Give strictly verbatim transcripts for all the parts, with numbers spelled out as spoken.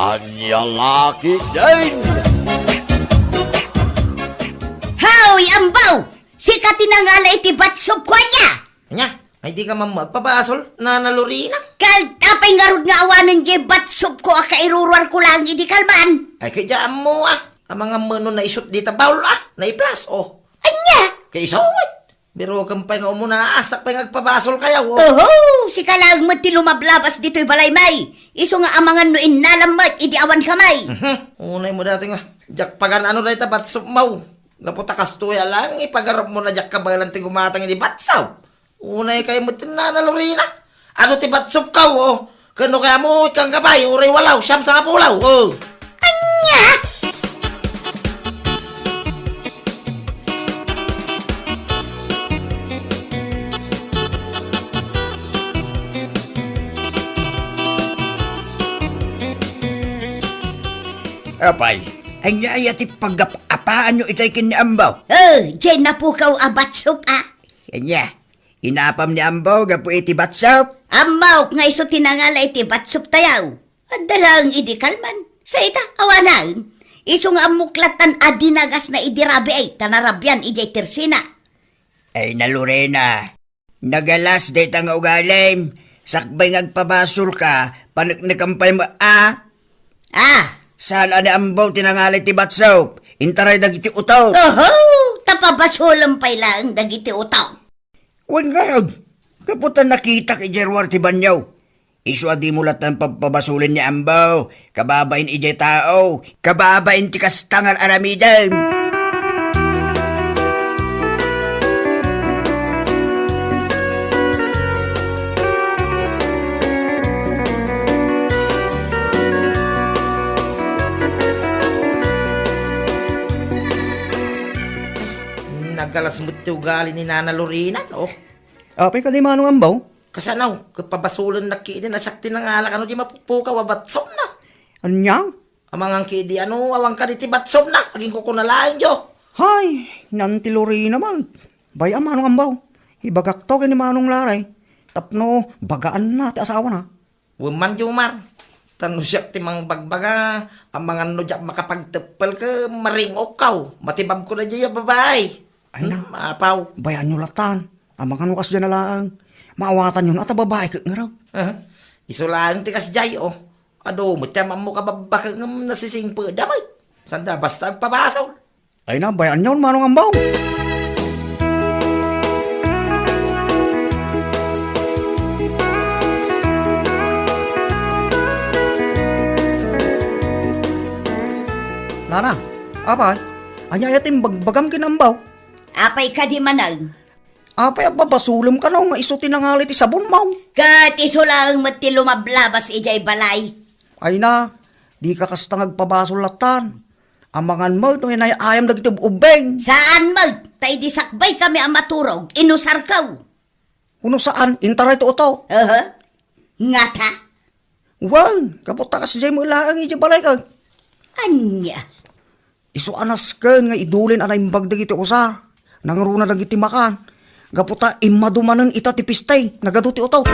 Ania la ketdin? Hoy, Ambaw! Sika ti nangala iti batsupko, ania? Ania? Ay, di ka man agpabasol, Nana Lorena? Kal, apay ngarud nga awanen diay batsupko a kairuruarko laeng idi kalman? Ay, ket diak ammo, ah. Amangan met no naisut dita baul, ah. Naiplas, oh. Ania? Kaiso, eh. Pero kan pay nga umuna, asak pay nga agpabasol kayaw, oh. Oho, sika laeng met ti lumablabas ditoy balay, may. Isu nga amangan no innalam met idi awan ka, may. Mhm. Unay mo dati nga, diak pagan-ano dayta batsupmaw. Gapu ta kastoy a laeng, ipagarupmo na diak kabaelan ti gumatang idi batsop. Unay kay met ti Nana Lorena. Adu ti batsupkaw, oh. Ken no kayatmo, ikkan ka pay, uray walaw, siam, sangapulo, oh. Ania? Apay, ania aya ti pagap-apaanyo itay ken ni Ambaw? Oh, diay napukaw a batsup, ah. Ania? Inapam ni Ambaw gapu iti batsop? Ammok nga isu ti nangala iti batsop tayaw. Adda laeng idi kalman. Sa ita, awanen. Isu nga ammok lattan a dinagasna idi rabii ta narabian idiay tersina. Ay na, Lorena. Nagalas dayta nga ugalim. Sakbay nga agpabasolka, paneknekem pay met, a? Ah! Saan a ni Ambaw ti nangala iti batsop? Intaray dagiti utok. Oho! Ta pabasolem pay laeng dagiti utok. Wen ngarud, gapu ta nakitak idiay ruar ti banio. Isu a dimo lattan pabpabasolen ni Ambaw, kababain idiay tao, kababain ti kasta nga ar-aramidem. Nagalas met ti ugali ni Nana Lorena, oh. Apay kadi, Manong Ambaw? Kasano? Ket pabasolennak ketdin a siak ti nangala kano diay mapupukaw a batsopna. Ania? Amangan ketdi ano, awan kadi ti batsopna, aginkukuna laeng, jo. Hay, naan ti Lorena man. Bay-am, Manong Ambaw. Ibagakto ken ni Manong Laray. Tapno bagaanna ti asawana. Wen man, Jomar. Ta no siak ti mangbagbaga, amangan no diak makapagteppel ket maring-okkaw. Matibabko daydiay a babai. Ay na. Hmm, apaw. Bayaanyo lattan. Amangan no kasdiay laeng. Maawatanyo a ta babai ket ngarud. Aha. Isu laeng ti kasdiay, oh. Adu met ti ammo kababbake ngem nasisingpetda met. Sanda basta agpabasol. Ay na, bayaanyon, Manong Ambaw. Nana, apay, ania aya ti imbagbagam ken Ambaw? Apay kadi manen? Apay a babasolem kano nga isu ti nangala iti sabonmo? Ket isu laeng met ti lumablabas idiay balay. Ay na, dika kasta nga agpabasol lattan. Amangan met no inay-ayam dagiti ub-ubbing. Saan met, ta idi sakbaykami a maturog, inusarko. Wenno saan, intaray ti utok. Aha. Ngata? Wen, gapu ta kasdiay met laeng idiay balayko. Ania? Isu a nasken nga idulen a naimbag dagiti usar. Nangruna dagiti makan. Gapu ta immadu manen ita ti pista, nagadu ti utok.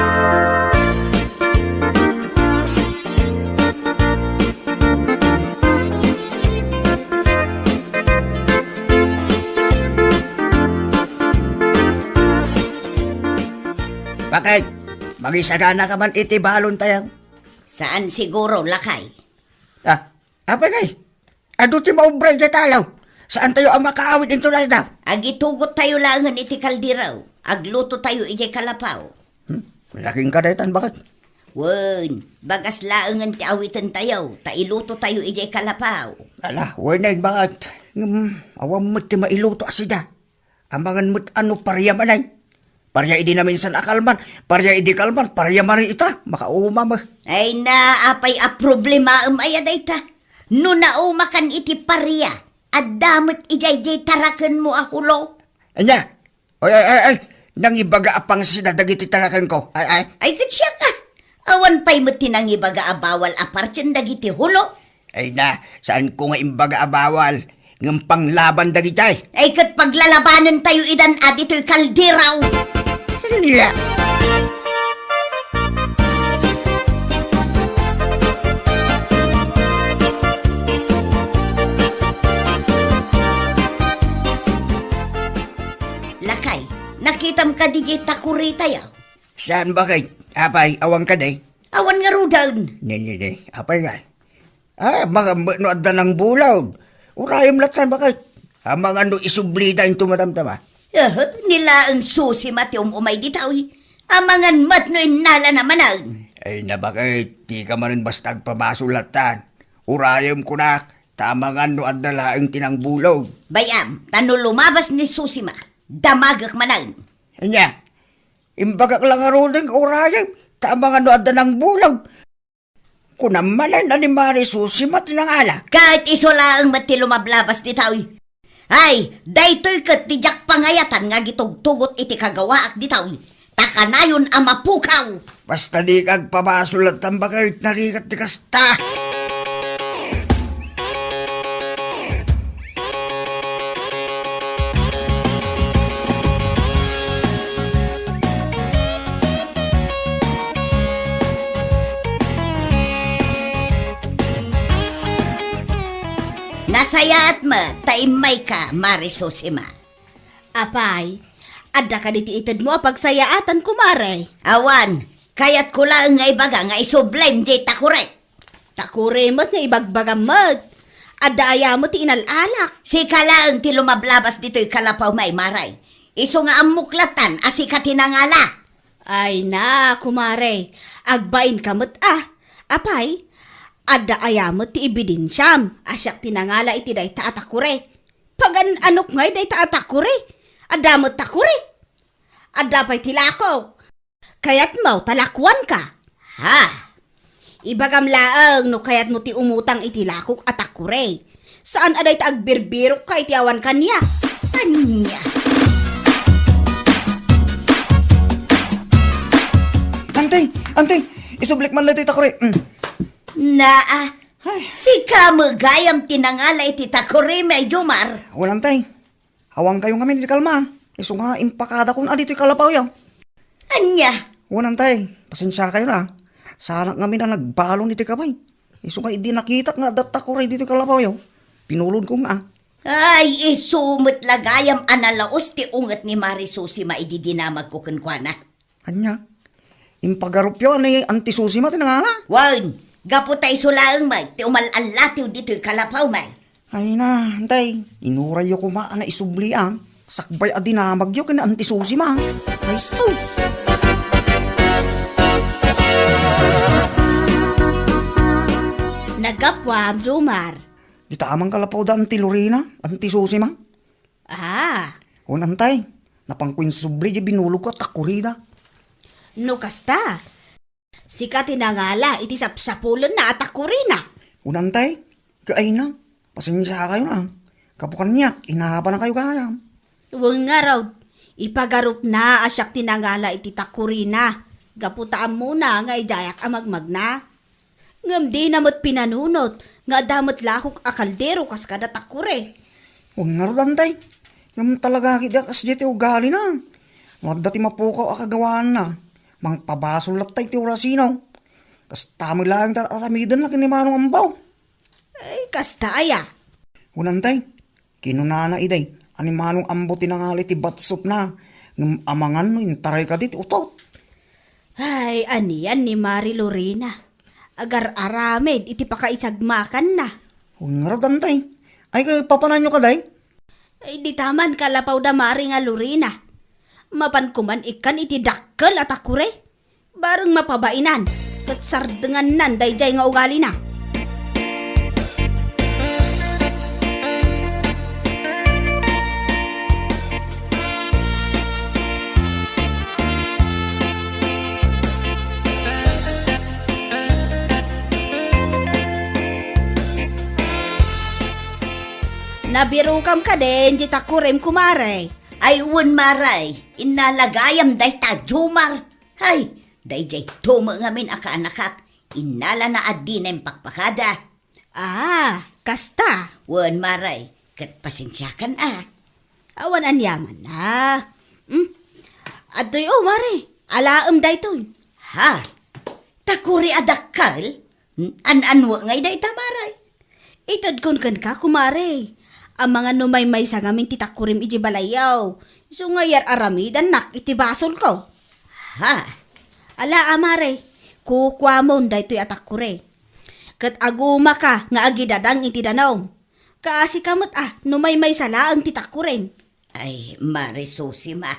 Bakit? Mangisagana ka man iti balon tayo? Saan siguro, lakay. Ah, apay kay? Adu ti maubra idiay talaw. Saan tayo a makaawid inton aldaw? Agitugot tayo laengen iti kaldero. Agluto tayo idiay kalapaw. Hmm? Laking kadaytan, bakit? Wen, bagas laengen ti awiten tayo, ta iluto tayo idiay kalapaw. Ala, wen, bakit? Ngem, awan met ti mailuto a sida. Amangan met a no paria manen. Paria idi naminsan a kalman, paria idi kalman, paria manen ita, makauma met. Ay na, apay a problemaem aya dayta? No naumakan iti paria, adda met idiay diay tarakenmo a hulo. Ania? Ay, ay, ay, ay, nangibaga a pangsida dagiti tarakenko. Ay, ay. Ay, ket siak a. Awan pay met ti nangibaga a bawal a partien dagiti hulo. Ay na, saanko nga imbaga a bawal, ngem panglaban dagitay. Ay, ket paglalabanen tayo idan a ditoy kaldero. Nia. Am kadi diay takuritayo? Saan, baket? Apay, awan kadi? Awan ngaruden. Ne, ne, ne. Apay nga? Ah, amangan met no adda nangbulaw. Urayem lattan, baket. Amangan no isublida into madamdama. Eh, ni laeng Susima ti um-umay ditoy. Amangan met no innalana manen. Ay, na, baket, dika manen basta agpabasol lattan. Urayem kunak, ta amangan no adda laeng ti nangbulaw. Bay-am, ta no lumabas ni Susima, damagek manen. Ania? Imbagak la ngaruden nga urayem, ta amangan no adda nangbulaw. Kunam manen a ni Mari Susima ti nangala. Ket isu laeng met ti lumablabas ditoy. Ay, daytoy ket ti diak pangayatan nga agitugtugot iti kagawaak ditoy. Ta kanayon a mapukaw. Basta dika agpabasol lattan, baket, narigat ti kasta. Nasayaat met ta immayka, Mari Susima. Apay, adda kadi ti itedmo a pagsayaatan, kumare? Awan, kayatko laeng nga ibaga nga isublem diay takuri. Takuri met nga ibagbagam met. Adda aya met ti inal-alak? Sika laeng ti lumablabas ditoy kalapawmi, Mari. Isu nga ammok lattan a sika ti nangala. Ay na, kumare, agbainka met a. Apay, adda aya met ti ebidensiam a siak ti nangala iti dayta a takuri? Pagan-anok ngay dayta a takuri? Adda met takuri? Adda pay ti lakok. Kayatmo ta lakuanka? Ha? Ibagam laeng no kayatmo ti umutang iti lakok a takuri. Saan a dayta agbirbirokka iti awan kaniak. Ania? Anti! Anti! Isublek man daytoy takuri. Mm. Naa, ay, sika met gayam ti nangala iti takurimi, Jomar. Wen, anti. Awankayo ngamin iti kalman. Isu nga impakadakon a ditoy kalapawyo. Ania? Wen, anti, pasensiakayo na. Saanak ngamin a nagbalon iti kabay. Isu nga idi nakitak nga adda takuri ditoy kalapawyo, pinulodko nga. Ay, isu met la gayam a nalaus ti unget ni Mari Susima idi dinamagko kenkuana. Ania? Impagarupyo a ni Anti Susima ti nangala? Wen, gapu ta isu laeng met ti umal-allatiw ditoy kalapawmi. Ay na, anti, inurayyo koma a naisubli a sakbay a dinamagyo ken ni Anti Susima. Ay sus! Naggapuam, Jomar. Dita man kalapaw da Anti Lorena, Anti Susima. Ah. Wen, anti, napanko insubli diay binulogko a takurida. No kasta, sika ti nangala iti sapsapulenna a takurina. Wen, anti, kaayna, pasensiakayo na. Gapu kaniak, inapanakayo gayam. Wen ngarud, ipagarupna a siak ti nangala iti takurina. Gapu ta ammona nga idiayak a magmagna. Ngem dina met pinanunot nga adda met lakok a kaldero kas kada takuri. Wen ngarud, anti. Ngem talaga ketdi a kasdiay ti ugalina. No adda ti mapukaw a kagawaanna, mangpabasol latta iti orasina. Kasta met laeng ti ar-aramidenna ken ni Manong Ambaw. Ay, kasta aya? Wen, anti. Kinunana idi a ni Manong Ambo ti nangala iti batsotna, ngem amangan no intaray kadi ti utot. Ay, anian ni Mari Lorena? Agar-aramid iti pakaisagmakanna. Wen ngarud, anti. Ay, ket papananyo kadi? Ay, dita man kalapaw da Mari nga Lorena. Mapanko man ikkan iti dakkel a takuri. Bareng mapabainan ket sardengannan daydiay nga ugalina. Nabirokam kadin diay takurim, kumare? Ay, wen, mare. Innala gayam dayta, Jomar. Hay, daydiay to met ngamin a kaanakak, innalana a dina impakpakada. Ah, kasta? Wen, mare, ket pasensiakan a. Awan aniaman a. Hmm? Adtoy, o, mare, alaem daytoy. Ha? Takuri a dakkel? An-annuek ngay dayta, mare? Itedkon kenka, kumare. Amangan no maymaysa ngamin ti takurim idiay balayyo. Isu nga yar-aramidannak iti basolko. Ha? Ala a, mare, kukuamon daytoy a takuri. Ket agumaka nga agidadang iti danum. Kaasika met a, no maymaysa laeng ti takurim. Ay, Mare Susima.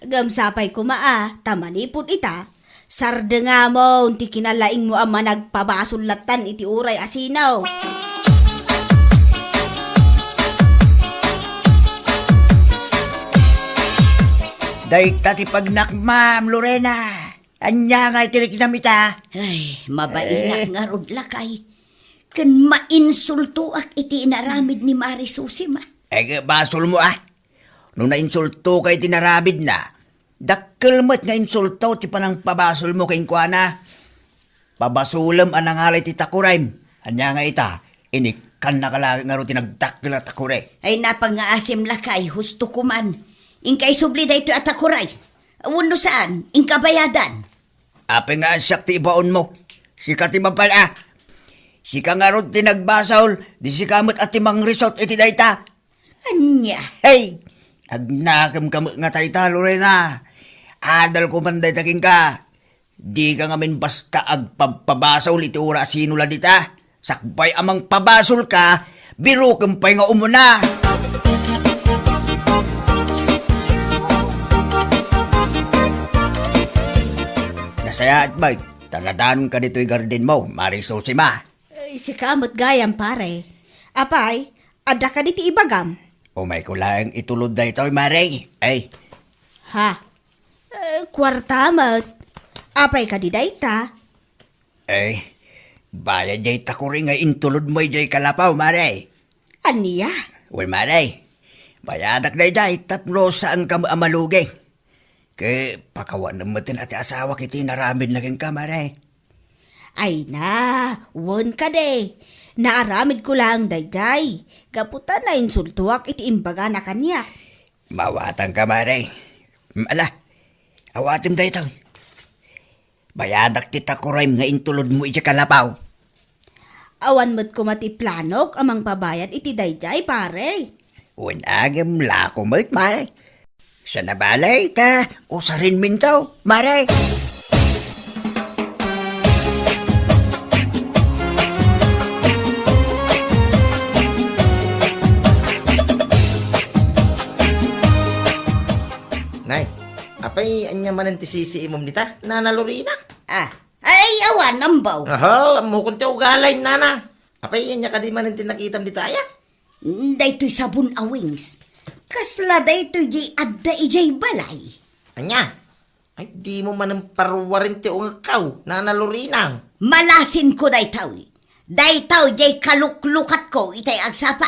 Ngem sapay koma a, ta manipud ita, sardengamon ti kinalaingmo a managpabasol lattan iti uray a sinaw. Dayta ti pagnakmam, Lorena. Ania nga itiriknam ita? Ay, mabainak Eh. ngarud, lakay. Ken mainsultoak iti inaramid ni Mare Susima. Ay, basolmo, a. No nainsultoka iti naramidna, dakkel met nga insulto ti panangpabasolmo kenkuana. Pabasolem a nangalay ti takurem. Ania nga ita, inikkannaka laeng ngarud ti nagdakkel a takuri. Ay, napangngaasem, lakay, husto koman. Inka isubli daytoy a takuray. Wenno saan, inka bayadan. Apay nga siak ti ibaonmo? Sika ti mapan-, a. Sika ngarud ti nagbasol, di sika met a ti mangrisot iti dayta. Ania? Hey! Agnakemka met nga dayta, Lorena. Adal koman dayta kenka. Dika ngamin basta agpabpabasol iti uray a sino la dita. Sakbay a mangpabasolka, birokem pay nga umuna. Nasayaat, bay. Taladanonka ditoy gardenmo, Mare Susima. Ay, sika met gayam, pare. Apay, adda kadi ti ibagam? Umayko laeng itulod daytoy, Mare. Ay. Ha? Eh, kuarta met. Apay kadi dayta? Eh, bayad jay takuri nga intulodmo idiay kalapaw, Mare. Ania? Wen, Mare. Bayadak daydiay tapno saanka met a malugi. Ket pakawanem met ti asawak iti naramidna kenka, Mare. Ay na, wen kadi. Naaramidko laeng daydiay. Gapu ta nainsultoak iti imbagana kaniak. Mawatanka, Mare. Ala, awatem daytoy. Bayadak ti takurem nga intulodmo idiay kalapaw. Awan met koma ti planok a mangpabayad iti daydiay, pare. Wen, agem lako met, Mare. Sana balay ta, usarenminto, Mare. Nay, apay ania manen ti sisiimom dita, Nana Lorena? Ah, ay, awan, ambaw. Aha, ammokon ti ugalim, Nana. Apay ania kadi manen ti nakitam dita, aya? Daytoy sabon a wings. Kasla daytoy jay adda idiay balay. Ania? Ay, dimo manen parwaren ti ungekko, Nana Lorena. Malasinko daytoy. Daytoy jay kaluklukatko itay agsapa.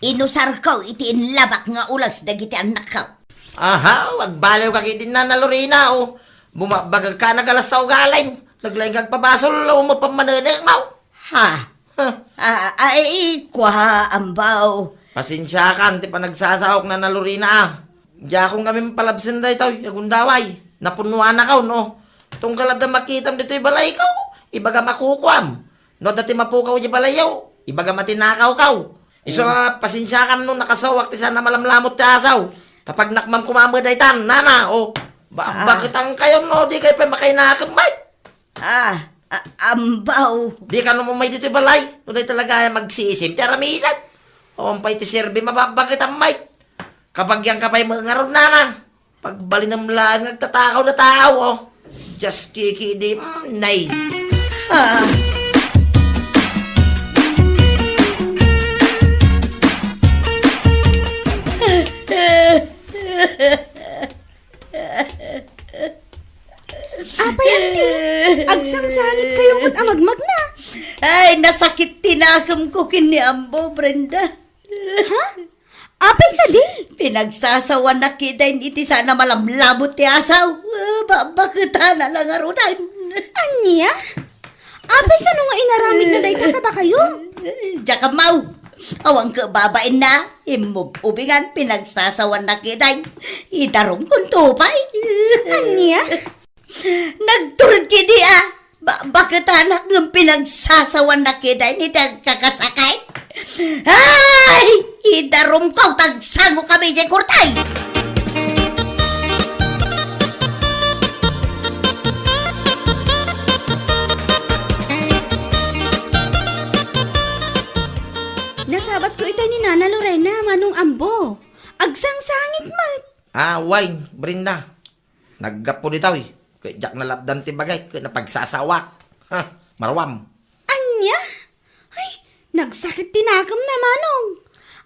Inusarko iti inlabak nga ules dagiti annakko. Aha, agbaliwka ketdin, Nana Lorena, o. Bumabagekka, nagalas ta ugalim. Naglaing ka agpabasol, o, mapammanenekmo. Ha? Huh. Ah, ah, eh, kua, ambaw. Pasensiakan ti panagsasaok, Nana Lorena, a. Diakon ngamin palabsen daytoy a gundaway. Napunnuanakon, no. Tunggal adda makitam ditoy balayko, ibagam a kukuam. No adda ti mapukaw idiay balayyo, ibagam a tinakawko. Isu a pasensiakan no nakasawak ti saan a malamlamut ti asaw. Ta pagnakmam koma met daytan, Nana, o. Ba-, Ah. Baketankayon, no, dikay pay makainakem, bay. Ah, a-, ambaw. Dika no umay ditoy balay. No dayta la gayam agsisim ti aramidem. Awan pay ti serbi, mababaket amay. Kabagianka pay met ngarud, Nana. Pagbalinem laeng nga agtatakaw a tao, o. Just kikidi, mm, nay. Ah. Apay, anti? Agsangsangit kayo met a magmagna. Ay, nasakit ti nakemko ken ni Ambo, Brenda. Ha? Apay kadi? Pinagsasawan na kidain iti saan a malamlamut ti asaw. Ah, ba-, baketana la ngaruden. Ania? Apay kano nga inaramidna dayta kadakayo? Diak ammo. Awan ket babaenna, immub-ubingan, pinagsasawan na kidain. Idarumkonto pay. Ania? Nagturod kidi a, ba-, baketanak ngem pinagsasawan na kidain iti agkakasakit. Ay! Idarumko, tagsangokami idiay kurtay! Nana Lorena, Manong Ambo. Agsangsangit met. Ah, wen, Brenda. Naggapu ditoy. Ket diak nalapdan ti bagay, ket napagsasawak. Ha, maruam. Ania? Ay, nagsakit ti nakemna, Manong.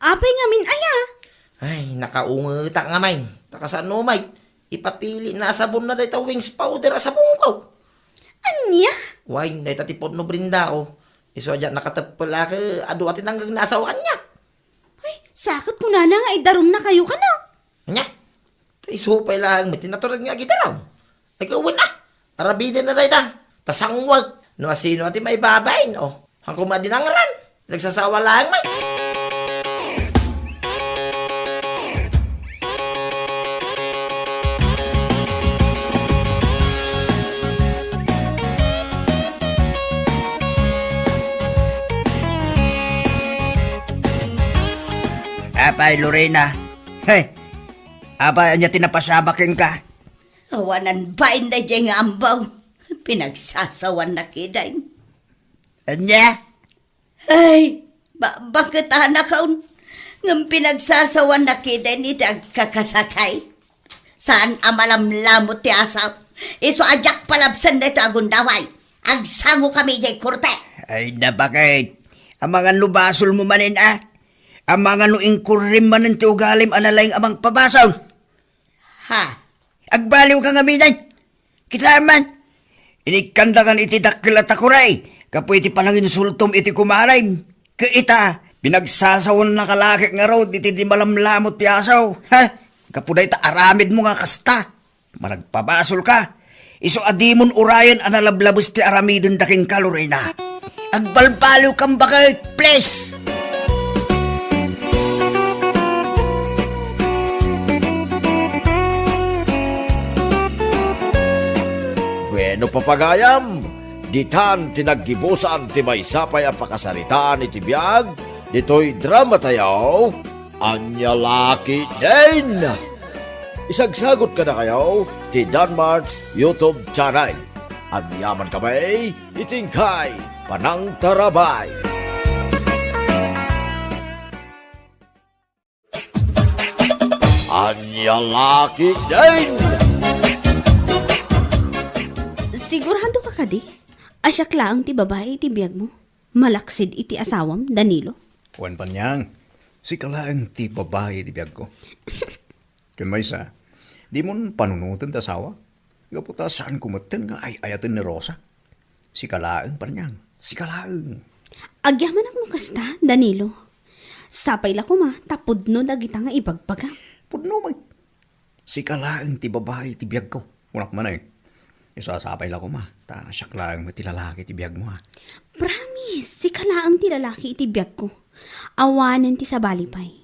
Apay ngamin aya? Ay, nakaungetak ngamin. Ta kasano met, ipapili na a sabonna dayta Wings powder a sabongko. Ania? Wen, dayta ti pudno, Brenda, o. Isu a diak nakateppel a ket adu a tinanggegna a sao kaniak. Ay, sa ket kunana nga idarumnakayo kano. Ania? Ta isu pay laeng met ti natured nga agidaraw. Ay, ket wen a. Aramidenna dayta. Ta sangwek. No asino a ti maibabain, o. Hanko met a dinangran. Nagsasawa laeng met. Apay, Lorena. Hey! Apay, ania ti napasamak kenka? Awanan bain daydiay nga ambaw. Pinagsasawan na kiden. Ania? Ay, ba-, bakit anakon? Ngem pinagsasawan na kiden iti agkakasakay. Saan a malamlamot ti asap. Isu a diak palabsen daytoy a gundaway. Agsango kami idiay korte. Ay, nabaket. Amangan no basol mo manen, a? Amangan no inkurrim manen ti ugalim a nalaing a mangpabasol. Ha? Agbaliwka ngaminen. Kita man. Inikkandakan iti dakkel a takuray, gapu iti pananginsultom iti kumarem. Ket ita, pinagsasawannaka la ket ngarud iti di malamlamot ti asaw. Ha? Gapu dayta aramidmo nga kasta. Managpabasolka. Isu a dimon urayen a nalablabes ti aramidenda kenka, Lorena. Agbalbaliwkam baket, please! Bueno, papagayam, ditan ti naggibusan ti maysa pay a pakasaritaan iti biag ditoy drama tayo. Ania la ketdin? Isagsagot kadakayo ti Danmart's YouTube channel. Agyaman kami iti inkay panangtarabay. Ania la ketdin? Sigurado ka kadi a siak laeng ti babai iti biagmo? Malaksid iti asawam, Danilo? Wen, Panyang, sika laeng ti babai iti biagko. Ken maysa, dimon panunoten ti asawa. Gapu ta saanko metten nga ay-ayaten ni Rosa. Sika laeng, Panyang, sika laeng. Agyamanak no kasta, Danilo. Sapay la koma ta pudno dagita nga ibagbagam. Pudno met. Sika laeng ti babai ti biagko. Kunak man, eh. Isu a sapay la koma, ta siak laeng met ti lalaki ti biagmo, ha. Promise, sika laeng ti lalaki iti biagko. Awanen ti sabali pay.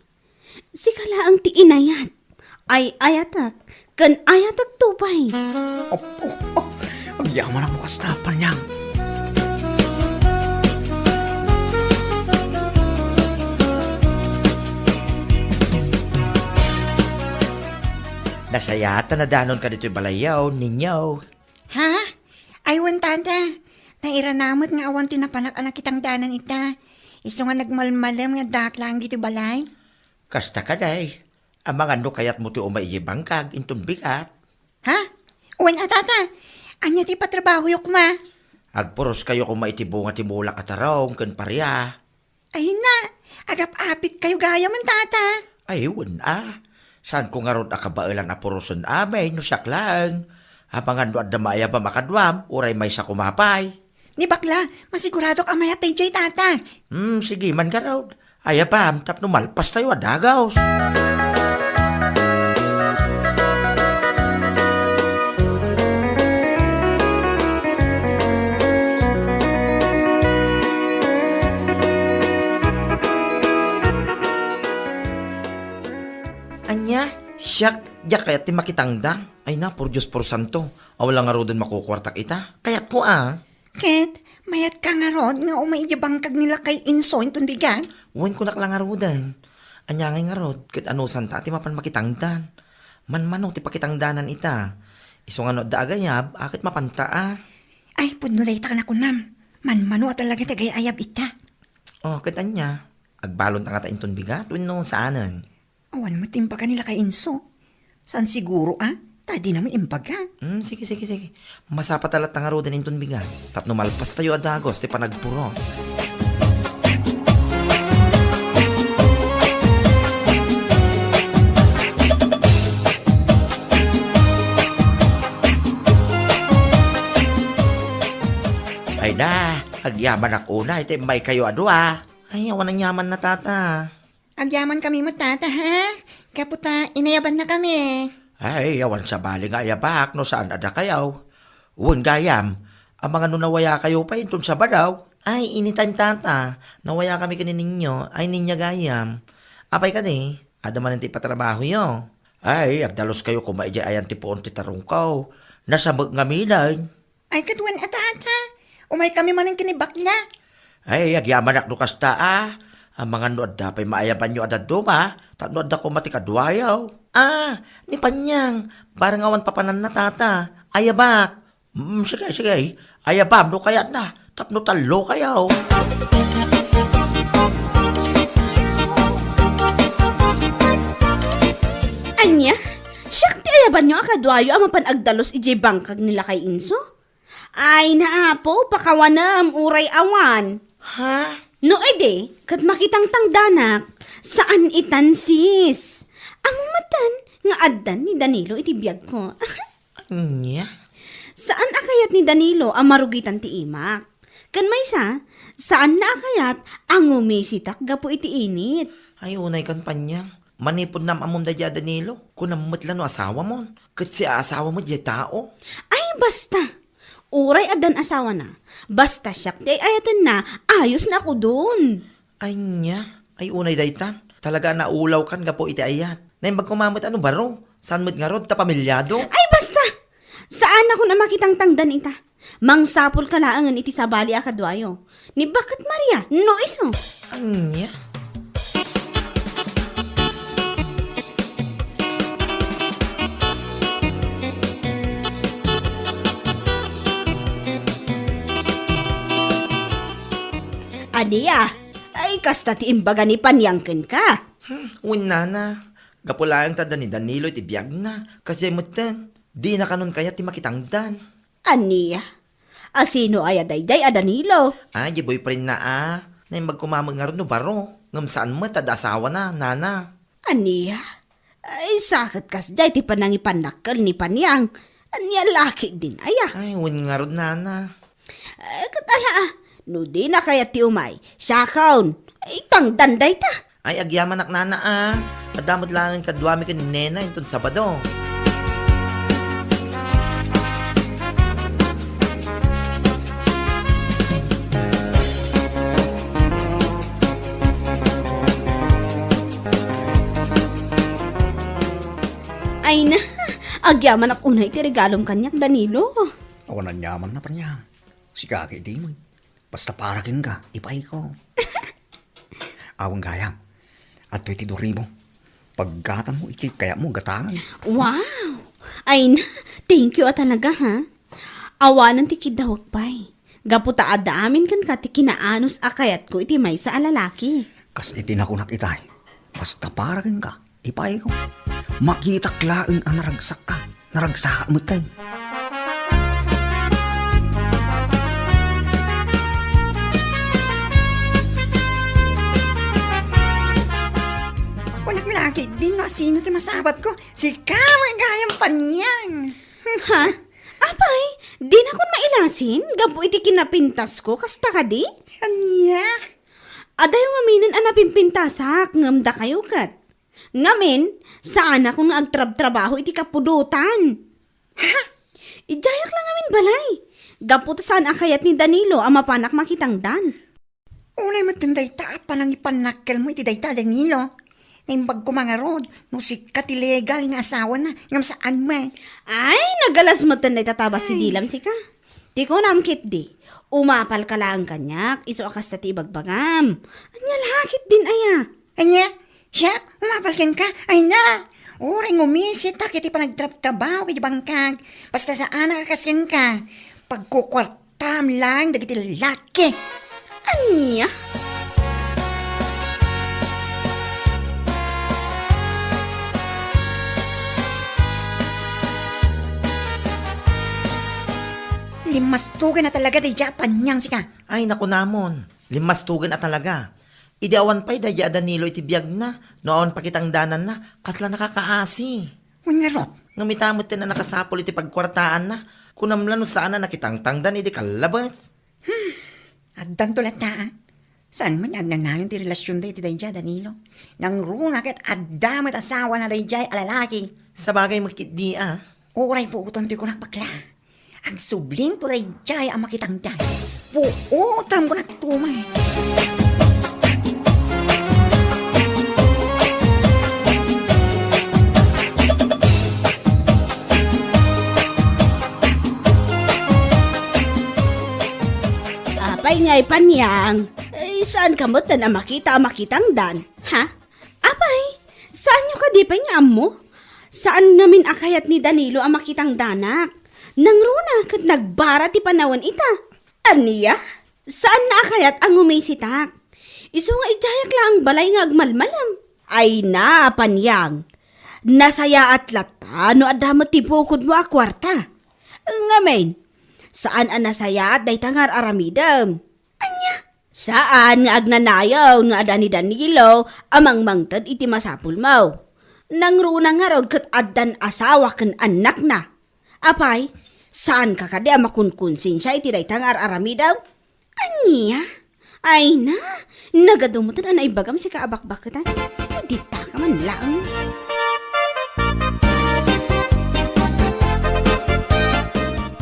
Sika laeng ti inayat. Ay-ayatak ken ayatakto pay. Apo, agyamanak no kasta, Panyang. Nasayaat a nadanon ka ditoy balayyo, Ninyo. Ha? Ay, wen, Tata. Nairana met nga awan ti napanak a nakitangdanan ita. Isu nga nagmalmalem nga addaak laeng ditoy balay. Kasta kadi, amangan no kayatmo ti umay idiay bangkag inton bigat. Ha? Wen a, Tata. Ania ti patrabahoyo koma? Agpuroskayo koma iti bunga ti mulak a tarong ken paria. Ay na, agap-apitkayo gayam, Tata. Ay, wen a. Saanko ngarud a kabaelan a purosen amin no siak laeng. Amangan no adda maayabam a kaduam, uray maysa koma pay. Ni bakla, masiguradok a mayat daydiay, Tata. Hmm, sige man ngarud. Ayabam tapno malpastayo a dagus. Ania? Siak, diak kayat ti makitangdan. Ay na, por Dios, por santo. Awan la ngaruden makukuartak ita. Kayatko a. Ket, mayatka ngarud nga umay idiay bangkag ni lakay Inso inton bigat? Wen, kunak la ngaruden. Ania ngay ngarud, ket anusanta ti mapan makitangdan? Manmano ti pakitangdanan ita? Isu nga no adda agayab, a ket mapanta a. Ay, pudno dayta a nakunam. Manmano a talaga ti agay-ayab ita. Oh, ket ania? Agbalonta ngata inton bigat wenno saanen? Awan met imbaga ni Lakay Inso. Saan siguro, a? Ta dina met imbaga. Hmm, sige, sige, sige. Masapata latta ngaruden inton bigat. Tapno malpastayo a dagus ti panagpuros. Ay na, agyamanak unay ti immaykayo a dua. Ay, awan aniamanna, Tata. Agyamankami met, Tata, ha? Gapu ta inayabannakami. Ay, awan sabali nga ayabak no saan a dakayo. Wen gayam, amangan no nawayakayo pay inton Sabado. Ay, anytime, Tata. Nawayakami ken ni Niño. Ay, Niña gayam. Apay kadi, adda manen ti ipatrabahoyo? Ay, agdaluskayo koma idiay ayan ti puon ti tarungko. Nasamek ngamin. Ay, ket wen a, Tata. Umaykami manen ken ni Bakla. Ay, agyamanak no kasta, a. Amangan no adda pay maayabanyo a dadduma, tapno adda koma ti kaduayo. A, ni Panyang, barang awan papananna, Tata. Ayabak. Mm, sige, sige. Ayabam no kayatna, tapno tallokayo. Ania? Siak ti ayabanyo a kaduayo a mapan agdalus idiay bangkag ni Lakay Inso? Ay, naapo, pakawanem, uray awan. Ha? No idi, ket makitangtangdanak, saan itan, sis. Ammom metten nga addan ni Danilo iti biagko. Ania? Saan a kayat ni Danilo a marugitan ti imak. Ken maysa, saanna a kayat a ngumisitak gapu iti init. Ay, unay kan Panyang. Manipud naam-ammom daydiay a Danilo, kunam met la no asawamon. Ket siaasawa met diay tao. Ay, basta! Uray addan asawana, basta siak ti ay-ayatenna, ayos na kudon. Ania? Ay, unay daytan. Talaga a naulawkan gapu iti ayat. Naimbag koma met a no baro. Saan met ngarud ta pamilyado? Ay, basta! Saanakon a makitangtangdan ita. Mangsapulka laengen iti sabali a kaduayo. Ni Baket Maria, no isu. Ania? Ania? Ay, kasta ti imbaga ni Panyang kenka. Hmm, wen nana. Gapu laeng ta adda ni Danilo iti biagna. Kasdiay metten, dina kanon kayat ti makitangdan. Ania? A sino aya daydiay a Danilo? Ay, di boyfriend na a. Naimbag koma met ngarud no baro. Ngem saan met adda asawana, nana. Ania? Ay, sa ket kasdiay ti panangipannakkel ni Panyang. Ania la ketdin aya? Ay, wen ngarud, nana. Eh, ket ala, a, no dina kayat ti umay, siakon, itangdan dayta. Ay, agyamanak, nana, a. Adda met laeng kaduami ken ni Nena inton Sabado. Ay na, agyamanak unay ti regalom kaniak, Danilo. Awan aniamanna, Panyang. Sika ket di met. Basta para kenka, ipaayko. Awan gayam. Adtoy ti duribo. Paggatanmo iti kayatmo gatangen. Wow! Ay na, thank you a talaga, ha? Awanen ti kiddawek pay. Gapu ta adda amin kenka ti kinaanus a kayatko iti maysa a lalaki. Kas iti nakunak itay, basta para kenka, ipaayko. Makitak laeng a naragsakka. Naragsakak metten. Kunak la ketdin no asino ti masabatko. Sika met gayam, Panyang. Ha? Apay, dinakon mailasin gapu iti kinapintasko, kasta kadi? Ania? Adayo ngaminen a napimpintasak, ngem dakayo ket. Ngamin, saanakon nga agtrabtrabaho iti kapudotan. Ha? Idiayak la ngamin balay. Gapu ta saan a kayat ni Danilo a mapanak makitangdan. Unay met dayta a panangipannakkelmo iti dayta a Danilo. Naimbag koma ngarud, no sika ti legal nga asawana, ngem saan met. Ay, nagalas met dayta ta basidilam sika. Ti kunam ketdi, umapalka laeng kaniak, isu a kasta ti ibagbagam. Ania la ketdin aya? Ania? Siak? Umapal kenka? Ay na! Uray ngumisitak iti panagtrabtrabaho iti bangkag. Basta saanak a kas kenka. Pagkukuartam laeng dagiti lalaki. Ania? Immastugan na talaga daydiay a paniang sika. Ay, nakunamon. Limmastugan a talaga. Idi awan pay daydiay a Danilo iti biagna, no awan pakitangdananna, kasla nakakaasi. Wen ngarud? Ngem ita met ti a nakasapul iti pagkuartaanna, kunam la no saan a nakitangtangdan idi kallabes. Hmm, addanto latta, a. Saan met nga agnanayon ti relasionda iti daydiay a Danilo? Nangruna ket adda met asawana daydiay a lalaki. Sabagay met ketdi, a. Uray puotem ti kunak, bakla. Agsublinto daydiay a makitangdan. Puotem kunak tuman. Apay ngay, paniang? Eh, saan ka met a makita a makitangdan? Ha? Apay, saanyo kadi pay nga ammo? Saan ngamin a kayat ni Danilo a makitangdanak? Nangruna ket nagbara ti panawen ita. Ania? Saanna a kayat a ngumisitak? Isu nga idiayak laeng balay nga agmalmalem. Ay na, paniang. Nasayaat latta no adda met ti bukodmo a kuarta. Ngamin, saan a nasayaat dayta nga ar-aramidem. Ania? Saan nga agnanayon nga adda ni Danilo a mangmangted iti masapulmo. Nangruna ngarud ket addan asawa ken annakna. Apay, saanka kadi a makunkonsensia iti dayta nga ar-aramidem? Ania? Ay na, nagadu met a naibagam sika a bakbaketan. Dita ka man laeng.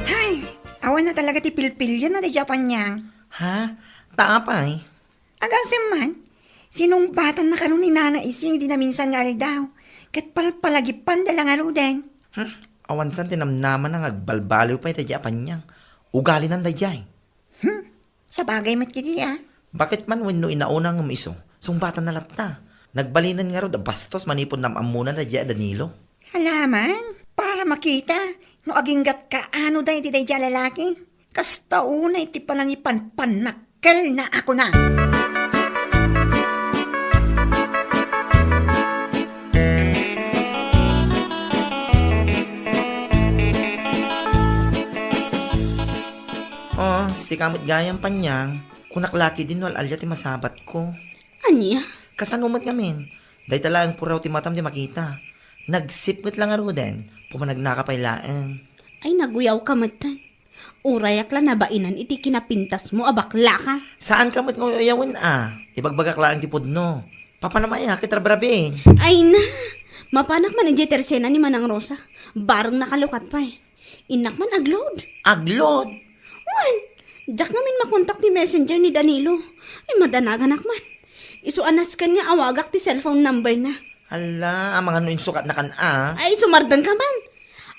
Hay, awan na talaga ti pilpilian na daydiay a paniang. Ha? Ta apay? Agasem man, sinungbatanna kano ni Nana Ising idi naminsan nga aldaw, ket palpalagipanda la ngaruden. Hmm, awan san ti namnamana nga agbalbaliw pay daydiay a paniang. Ugalinan daydiay. Hmm, sabagay met ketdi, a. Baket man wenno inauna ngem isu, sungbatanna latta. Nagbalinen ngarud a bastos manipud nam-ammona daydiay a Danilo. Alaman, para makita no aginggatka ano daydi daydiay a lalaki. Kasta unay ti panangipanpannakkelna a kuna. Oh, sika met gayam, paniang. Kunak la ketdin no al-alia ti masabatko. Ania? Kasano met ngamin? Dayta laeng puraw ti matam ti makita. Nagsipnget la ngaruden, pumanagnaka pay laeng. Ay, naguyawka metten. Urayak la nabainan iti kinapintasmo a baklaka. Saanka met nga uyawen a? Ibagbagak laeng ti pudno. Papanam aya ket rabrabin. Ay na! Mapanak man idiay tersena ni Manang Rosa. Bareng nakalukat pay. Innak man agload. Agload? Wen, diak ngamin makontak ti messenger ni Danilo. Ay, madanaganak man. Isu a nasken nga awagak ti cellphone number na. Hala, amangan no insukatnakan a. Ay, sumardengka man.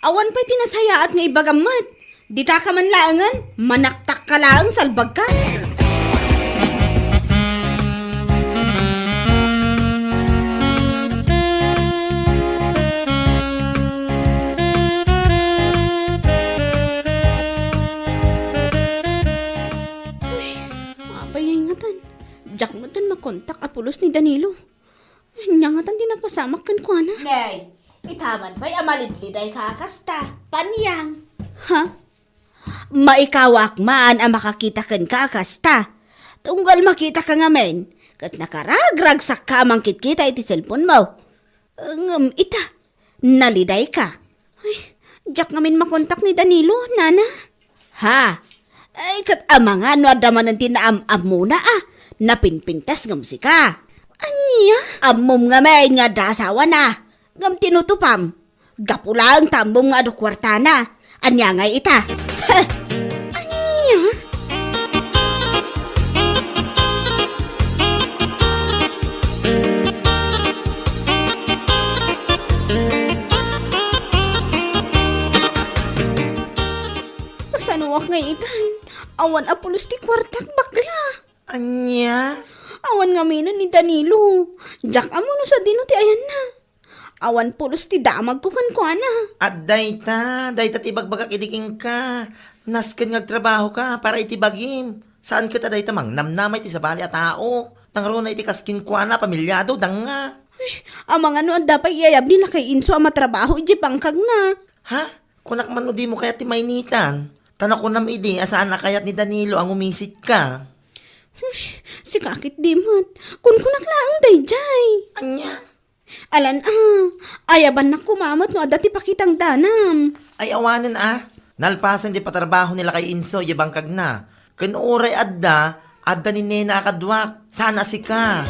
Awan pay ti nasayaat nga ibagam met. Dita ka man laengen, manaktak ka laeng, salbagka. Uy, apay ngay ngatan? Diak metten makontak a pulos ni Danilo. Ania ngatan ti napasamak kenkuana? Nay, ita man pay a malidlidayka a kasta, paniang. Ha? Maikawak man a makakita kenka a kasta. Tunggal makitaka ngamin, ket nakaragragsakka a mangkitkita iti cellphone mo. Ngem ita, nalidayka. Ay, diak ngamin makontak ni Danilo, nana. Ha? Ay, ket amangan no adda manen ti naam-ammona a napinpintas ngem sika. Ania? Ammom ngamin nga adda asawana, ngem tinutupam. Gapu laeng ta ammom nga adu kuartana. Ania ngay ita? Heh! Ania? Kasanoak ngay itan? Awan a pulos ti kuartak, bakla. Ania? Awan ngaminen ni Danilo. Diak ammo no sadino ti ayanna. Awan pulos ti damagko kenkuana. Adda ita, dayta ti ibagbagak idi kenka. Nasken nga agtrabahoka para iti bagim. Saan ket a dayta mangnamnama iti sabali a tao. Nangruna iti kas kenkuana a pamilyado, danga. Ay, amangan no adda pay iyayab ni Lakay Inso a matrabaho idiay bangkagna. Ha? Kunak man no dimo kayat ti mainitan. Ta nakunam idi a saan a kayat ni Danilo a ngumisitka. Sika ketdi met. Kunkunak laeng daydiay. Ania? Alan a, ayabannak koma met no adda ti pakitang danam. Ay, awanen a. Nalpasen ti patrabaho ni Lakay Inso idiay bangkagna. Ken uray adda, adda ni Nena a kaduak. Saan a sika.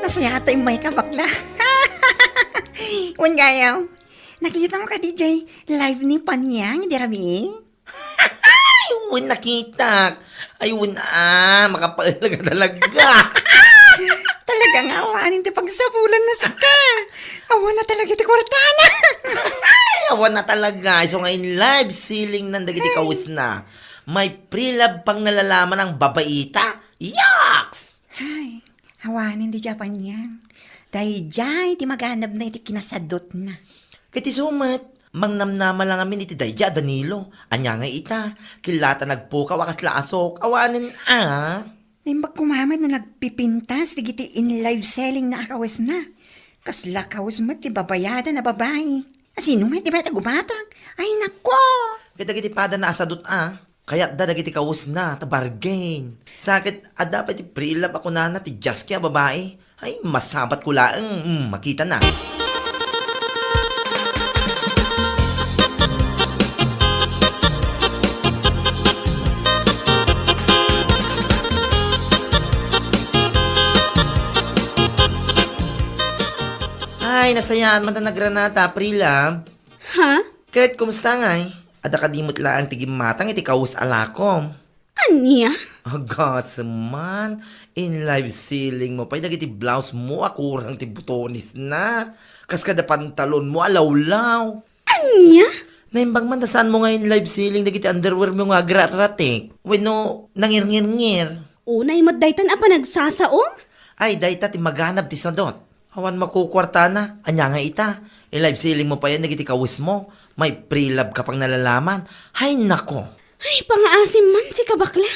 Nasayaat ta immayka, bakla. Wen gayam, nakitam kadi jay live ni Panyang idi rabii? Ay, wen nakitak. Ay, wen a, makapael ka talaga. Talaga nga awanen ti pagsapulan na sika. Awan na talaga ti kwartana. Ay, awan na talaga. Isu nga in live selling nan dagiti kawesna. May pre-love pang nalalaman ang babaita. Yaks! Ay, awanen di Japan yan. Daydiay ti maganabna iti kinasadutna. Ket isu met, mangnamnama lang amin iti daydiay a Danilo. Ania nga ita, killata nagpukaw a kasla asok. Awanen a. Naimbag koma met no nagpipintas dagiti in live selling na a kawesna. Kasla kawes met ti babayadan a babai. Asino met ti mayat a gumatang? Ay, nako! Ket dagiti pada naasadut a, kayatda dagiti kawesna ta bargain. Sa ket adda pay ti pre-love a kunana ti Jaski a babai. Ay, masabatko laeng, mm, makitana. Ay, nasayaan man ta nagranata, pre-love. Ha? Ket kumusta ngay? Adda kadi met laeng ti gimmatang iti kawes a lakom? Ania? Agasem man, in live selling mo pay dagiti blouse mo a kurang ti butonesna. Kas kada pantalon mo a lawlaw. Ania? Naimbag man ta saan mo nga in live selling dagiti underwear mo nga agraratik wenno nangirngirngir. Unay met daytan a panagsasaom? Ay, dayta ti maganab ti sadot. Awan makukuartana. Ania nga ita? I-live selling mo payen dagiti kawes mo. May pre-love ka pang nalalaman. Hay nako! Ay, pangaasim man, sika bakla.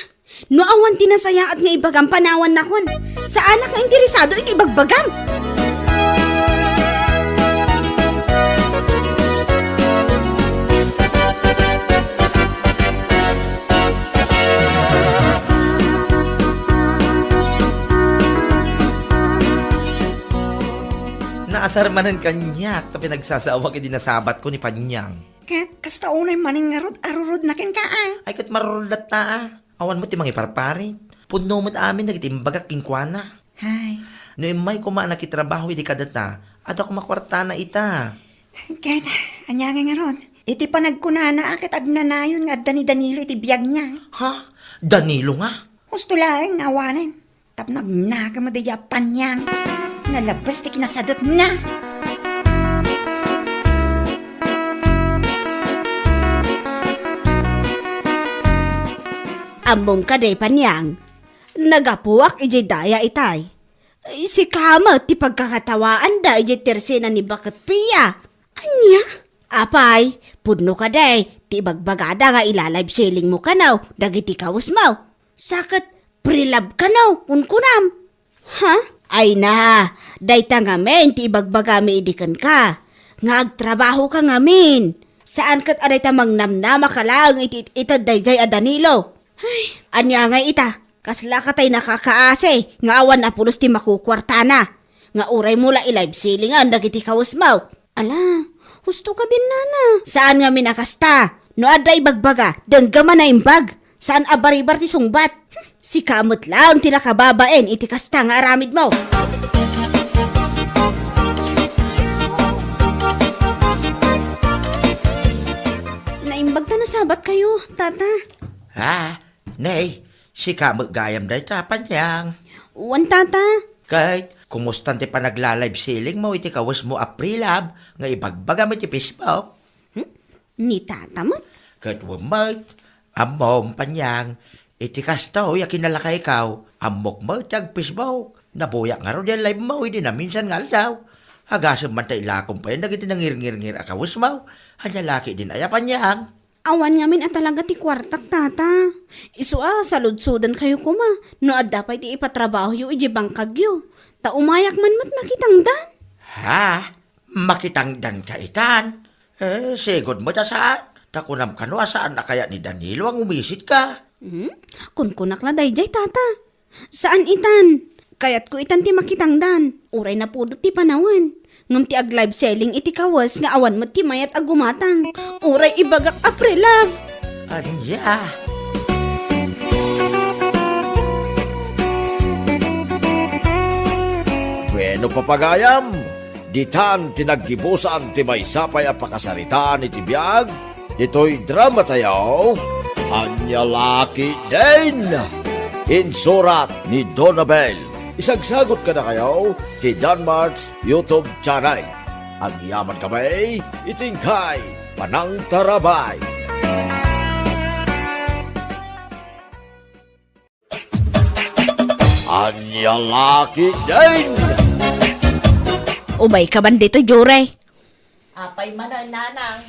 No awan ti nasayaat nga ibagam, panawannakon. Saanak nga interesado iti ibagbagam. Naasar manen kaniak ta pinagsasawak idi nasabatko ni Panyang. Ket kasta unay manen ngarud a rurudna kenka, a? Ay, ket marurod latta, a. Awan met ti mangiparparit. Pudno met amin dagiti imbagak kenkuana. Hay. No immay koma a nakitrabaho idi kadata, adda koma kuartana ita. Ket, ania ngay ngarud? Iti panagkunana a ket agnanayon nga adda ni Danilo iti biagna. Ha? Danilo nga? Husto laeng nga awanen. Tapno agnakem daydiay a Panyang. Nalabes ti kinasadutna. Ammom kadi, Panyang, nagapuak idiay daya itay. Sika met ti pagkakatawaanda idiay tersena ni Baket Pia. Ania? Apay, pudno kadi ti ibagbagada nga ila-live selling mo kano dagiti kawes mo? Sa ket pre-love kano, kunkunam. Ha? Ay na, dayta ngamin ti ibagbagami idi kenka, nga agtrabahoka ngamin. Saan ket a dayta mangnamnamaka laeng iti ited daydiay a Danilo. Ay, ania ngay ita? Kaslaka tay nakakaasi nga awan a pulos ti makukuartana, nga uray mo la i-live sellingan dagiti kawes mo. Ala, husto ka din, nana. Saan ngamin a kasta? No adda ibagbaga, dengga man a imbag. Saan a baribar ti sungbat. Hmm, sika met laeng ti nakababain iti kasta nga aramid mo. Naimbag ta nasabat kayo, tata. Ha? Nay, sika met gayam dayta, Panyang. Wen, tata. Ket, kumustan ti panagla-live selling mo iti kawes mo a pre-love nga ibagbagam iti Facebook? Hmm? Ni tata met? Ket wen met, ammom, Panyang, iti kastoy a kinalakaykaw, ammok met ti ag-Facebook. Nabuyak ngarud ti live mo idi naminsan nga aldaw. Agasem man ta ilakom payen dagiti nangirngirngir a kawes mo. Ania la ketdin aya, Panyang? Awan ngamin a talaga ti kuartak, tata. Isu a, saludsodankayo koma no adda pay ti ipatrabahoyo idiay bangkagyo. Ta umayak man met makitangdan. Ha? Makitangdanka itan? Eh, sigud met a saan. Ta kunam kano a saan a kayat ni Danilo a ngumisitka. Hmm? Kunkunak la daydiay, tata. Saan itan. Kayatko itan ti makitangdan. Uray napudot ti panawen. Ngem ti ag-live selling iti kawes nga awan met ti mayat a gumatang. Uray ibagak a pre-love. Ania? Bueno, papagayam, ditan ti naggibusan ti maysa pay a pakasaritaan iti biag ditoy dramatayo, Ania La Ketdin. Insurat ni Donabel. Isagsagot kadakayo ti Danmart's YouTube channel. Agyamankami iti inkay panangtarabay. Ania La Ketdin! Umayka man ditoy, Jure. Apay man, nanang?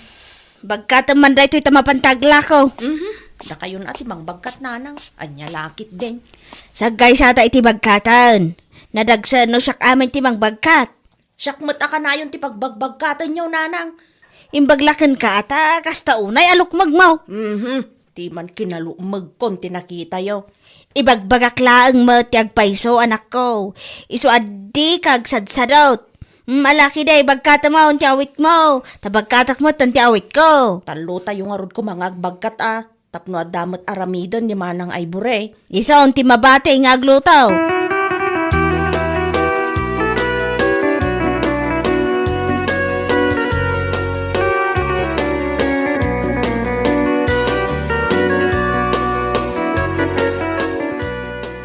Bagkatem man daytoy ta mapan ta aglako. Mhm. Dakayon a ti mangbagkat, nanang. Ania La Ketdin? Saggaysata iti bagkaten. Nadagsen no siak amin ti mangbagkat. Siak met a kanayon ti pagbagbagkatenyo, nanang. Imbag la kenka ta kasta unay a lukmegmo. Mhm. Ti man kinalukmegkon ti nakitayo. Ibagbagak laeng met ti agpayso, anakko. Isu a dika agsadsadot. Mm, La Ketdin, bagkatemon ti awitmo. Ta bagkatak met ti awitko. Tallotayo ngarud koma nga agbagkat a. Tapno adda met aramiden ni Manang Ivory. Isu ti mabati nga agluto.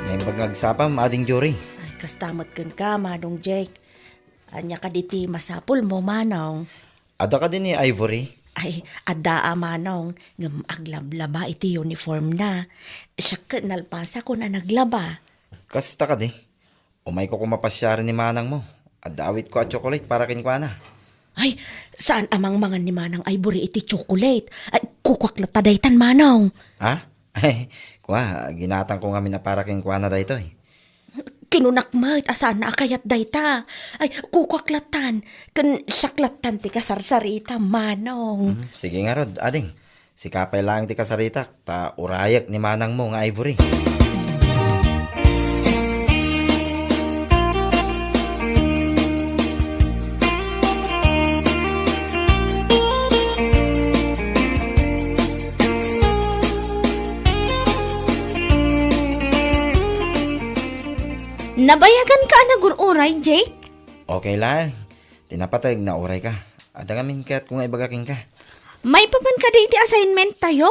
Naimbag nga agsapam, Ading Jure. Ay, kasta met kenka, Manong Jake. Ania kadi ti masapulmo, Manong? Adda kadi ni Ivory? Ay, adda a, Manong, ngem aglablaba iti uniformna. Siak ket nalpasakon a naglaba. Kasta kadi? Umayko koma pasiaren ni manangmo. Adda awitko a chocolate para kenkuana. Ay, saan a mangmangan ni Manang Ivory iti chocolate? Ay, kukuak latta daytan, Manong. Ha? Ay, kua, ginatangko ngamin a para kenkuana daytoy. Kinunak met a saan a kayat dayta. Ay, kukuak lattan. Ken siak lattan ti kasarsarita, Manong. Hmm, sige ngarud, ading. Sika pay laeng ti kasaritak, ta urayek ni manangmo nga Ivory. Nabayaganka a nagur-uray, Jake? Okay laeng. Ti napateg, naurayka. Adda ngamin kayatko nga ibaga kenka. Maipapan kadi iti assignment tayo?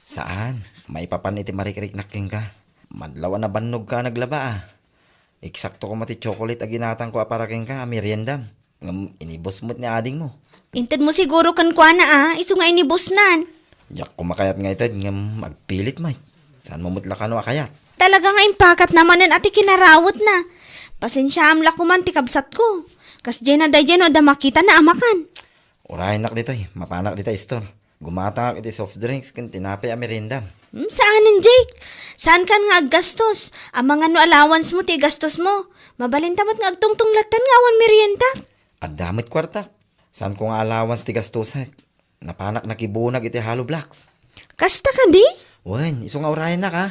Saan. Maipapan iti marikriknak kenka. Madlaw a nabannogka a naglaba a. Eksakto koma ti chocolate a ginatangko a para kenka a meriendam. Ngem inibus met ni adingmo. Intedmo siguro kenkuana a, isu nga inibusnan. Diak koma kayat nga ited ngem agpilit met. Saanmo met la kano a kayat? Talaga nga impakatna manen a ti kinarawetna. Pasensiaam la koman ti kabsatko. Kasdiay na daydiay no adda makitana a makan. Urayennak ditoy, mapanak dita store. Gumatangak iti soft drinks ken tinapay a meriendam. Hmm, saanen, Jake. Saankan nga aggastos. Amangan no allowance mo ti igastos mo. Mabalinta met nga agtungtong lattan nga awan meriendak. Adda met kuartak. Saanko nga allowance ti gastusek. Napanak nakibunag iti hollow blocks. Kasta kadi? Wen, isu nga urayennak, a.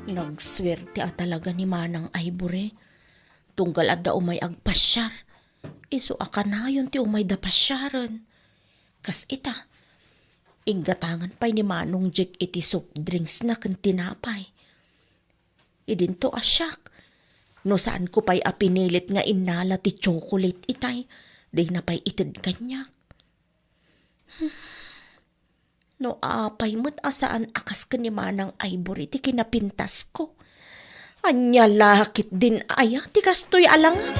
Nagsuerte a talaga ni Manang Ivory. Tunggal adda umay agpasiar. Isu a kanayon ti umayda pasiaren. Kas ita, inggatangan pay ni Manong Jake iti soft drinksna ken tinapay. Idinto a siak, no saanko pay a pinilit nga innala ti chocolate itay, dayna pay ited kaniak. No apay met a saan a kas ken ni Manang Ivory ti kinapintasko. Ania la ketdin aya ti kastoy a langak?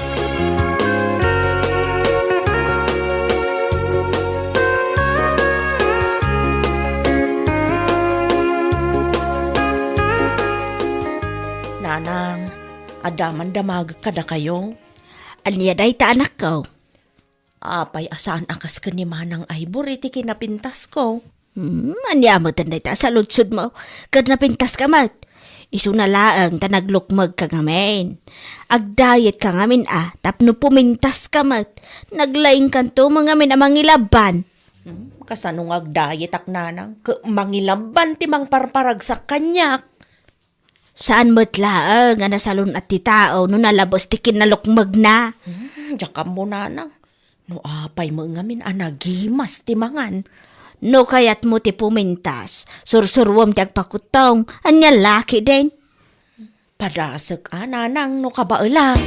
Daman damagek kadakayo. Ania dayta, anakko? Apay a saan a kas ken ni Manang Ivor iti kinapintasko? Hmm, ania metten dayta a saludsodmo? Ket napintaska met. Isuna laeng ta naglukmegka ngamin. Agdayetka ngamin a, tapno pumintaska met. Naglaingkanto met ngamin a mangilabban. Hmm, kasano nga agdayetak, nanang? Ket mangilabban ti mangparparagsak kaniak. Saan met laeng a nasalun-at ti tao no nalabes ti kinalukmegna. Hmm, diak ammo, nanang. No apay met ngamin a nagimas ti mangan. No kayatmo ti pumintas, sursuruem ti agpakuttong, ania la ketdin? Padasek a, nanang, no kabaelak.